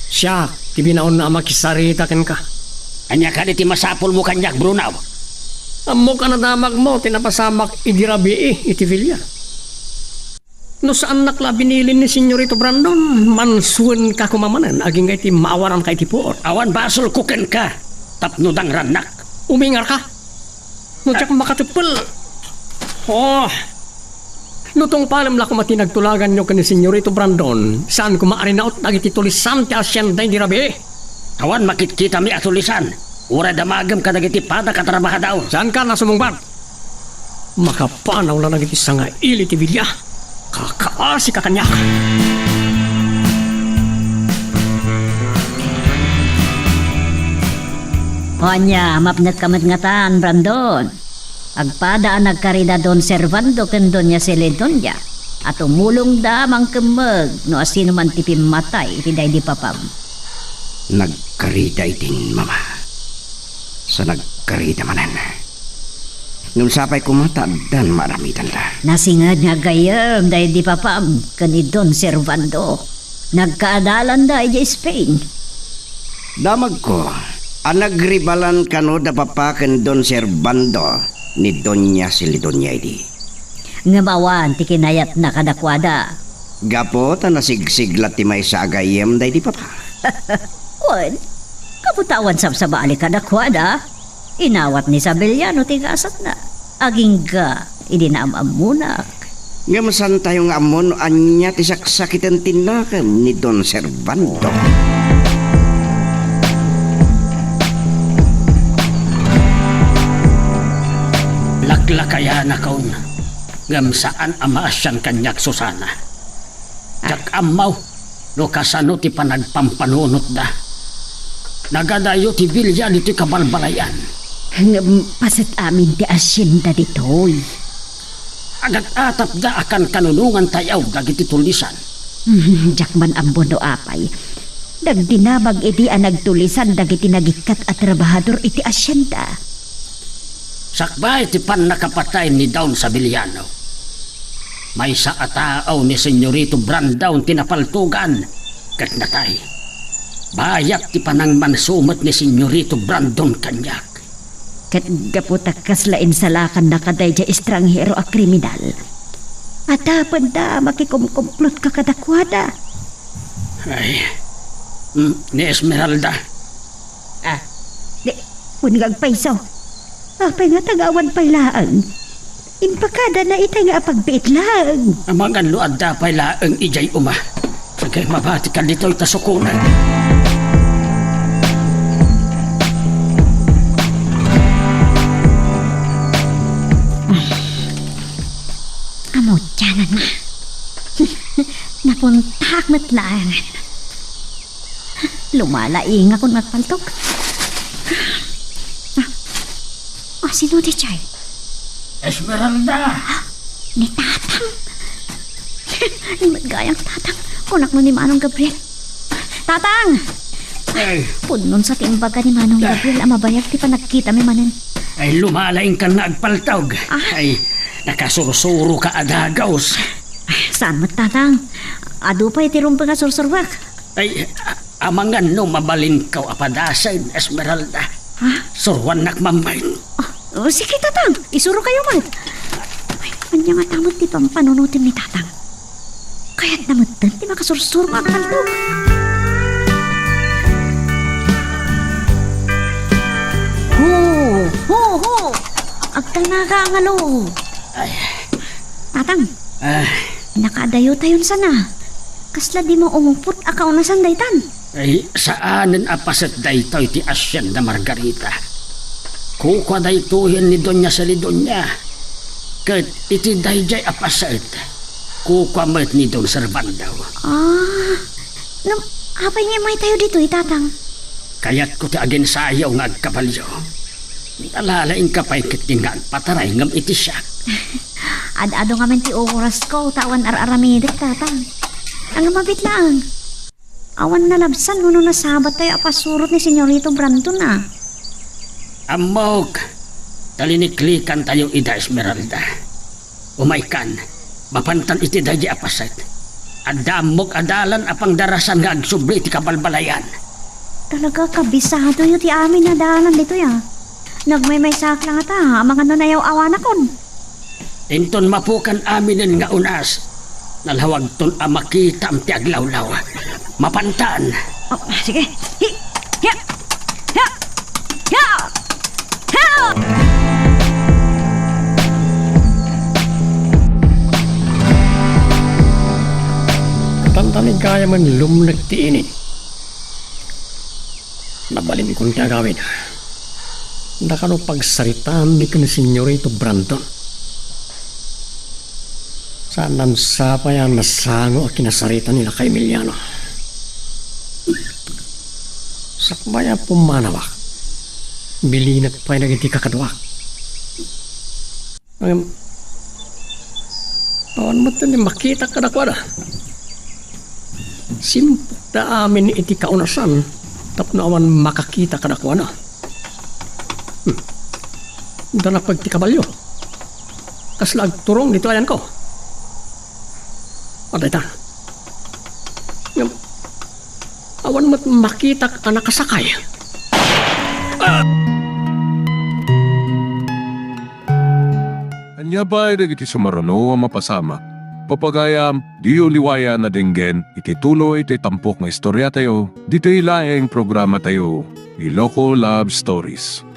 Siak ti binaonna a makisarita kenka. Ania kadi ti masapulmo kaniak, Brunau? Ammok a nadamagmo ti napasamak idi rabii iti bilia. No saannak la a binilin ni Senyorito Brandon, mansuenka koma manen agingga iti maawaranka iti puot. Awan basolko kenka tapno dangrannak. Umingarka. No diak makatepel. Oh. No tungpalem la koma ti nagtulaganyo ken ni Senyorito Brandon, saan koma a rinaut dagiti tulisan ti asienda idi rabii. Awan makitkitami a tulisan. Uray damagem kadagiti padak a trabahador. Saanka a sumungbat. Makapanaw la dagiti sangaili ti bilia. Kakaasika kaniak. Ania, mapnetka met ngatan, Brandon? Agpada a nagkarida Don Servando ken Doña Celedonia a tumulongda a mangkemmeg no asinoman ti pimmatay iti daydi papam. Nagkarida itin, Mama. Sa nagkarida manen. Ngem sapay koma ta addan maaramidanda. Nasinged nga aggayyem daydi papam ken ni Don Servando. Nagkaadalanda idiay Spain. Damagko a nagribalan kano da papa ken Don Servando ni Doña Celedonia idi. Ngem awan ti kinayatna kadakuada. Gapu ta nasigsigla ti maysa a gayyem daydi papa. Wen, gapu ta awan sabsabali kadakuada, inawat ni Sabeliano ti gasatna. Agingga idi naam-ammonak. Ngem saantayo nga ammo no ania ti saksakiten ti nakem ni Don Servando. Laklakayanakon, ngem saan a maasian kaniak, Susana. Diak ammo no kasano ti panagpampanunotda. Nagadayo ti bilia ditoy kabalbalayan. Ngem paset amin ti asienda ditoy. Agat-atapda a kankanunongantayo dagiti tulisan. Hmm, diak man ammo no apay. Nagdinamag idi a nagtulisan dagiti nagikkat a trabahador iti asienda. Sakbay ti pannakapatay ni Don Sabeliano, maysa a tao ni Senyorito Brandon ti napaltogan ket natay. Bayat ti panangmanso met ni Senyorito Brandon kaniak. Ket gapu ta kasla insalakanna kadaydiay estranghero a kriminal, adda pay a makikumkumplotka kadakuada. Ay, mm, ni Esmeralda. Ah, di, wen nga agpayso. Apay nga tagawan pay laeng? Impakadana itay nga apagbiit laeng. Amangan no adda pay laeng idiay uma. Sige, mabatika ditoy ta sukonen. Ammo dianan, Ma. Napuntak met laeng. Lumalaingakon agpaltok. Ah, ah, sino daydiay? Esmeralda! Ah, ni Tatang. Ni met gayam, Tatang. Kunakno ni Manong Gabriel. Tatang! Ay. Pudnon sa ti imbaga ni Manong Gabriel a mabayag ti panagkitami manen. Ay, lumalaingkan nga agpaltog. Ah? Ay, nakasursuroka a dagus. Saan met, Tatang? Adu pay ti rumbeng a sursuruak. Ay, a-, amangan no mabalinkaw a padasen, Esmeralda. Ha? Suruannak mammain. Ah, oh, sige, Tatang. Isurokayo met. Ay, ania ngata met ti pampanunotem ni Tatang? Kayatna metten ti makasursuro nga agtaltok. Ho! Ho! Ho! Agtalnaka, angalo! Ay. Tatang, ah, nakaadayotayon sana. Kasla dimo umupot a kaunasan daytan? Ay, saanen a paset daytoy ti asienda, Margarita. Kukua daytoyen ni Doña Celidonia. Ket iti daydiay a paset, kukua met ni Don Servando. Ah, ngem apay nga imaytayo ditoy, Tatang? Kayatko ti aginsayo nga agkabalio. Nalalaingka pay ket din nga agpataray ngem iti siak. Ad-adu ngamin ti orasko ta awan ar-aramidek, Tatang. Ang mabit laeng. Awan nalabsan no nasabattayo a pasurot ni Senyorito Brandon, a. Ammok, taliniklikantayo ida, Esmeralda. Umaykan, mapantan iti daydi a paset. Adda ammok a dalan a pangdarasan nga agsubli iti kabalbalayan. Talaga, kabisadoyo ti amin a dalan ditoy, a. Nagmaymaysaak la ngata, amangan no nayaw-awanakon. Inton mapukan aminen nga unas, nalhawagton a makitaam ti aglawlaw. Mapantan. Oh, sige. Hi! Hiya! Hiya! Hiya! Hiya! Katantanig gayam lumnek ti inin. Nabalinkon ti agawid. Dakano pagsaritaanmi ken ni Senyorito Brandon. Saan sapay a nasango a kinasarita ni Lakay Emiliano. Sakbay a pummanawak, bilinek pay dagiti kakaduak. Ngem, awan met ti makitak kadakuada. Simpokda amin iti kaunasan tapno awan makakita kadakuada. Hmm. Danapag ti kabalio. Kasla agturong ditoy ayanko. Adayta. Ngem, awan met makitak a nakasakay. Ah! Ania pay dagiti sumaruno a mapasamak? Pagayam, diyo liwayan a denggen iti tuloy ti tampok nga istoriatayo, ditoy laeng programatayo, Iloko Love Stories.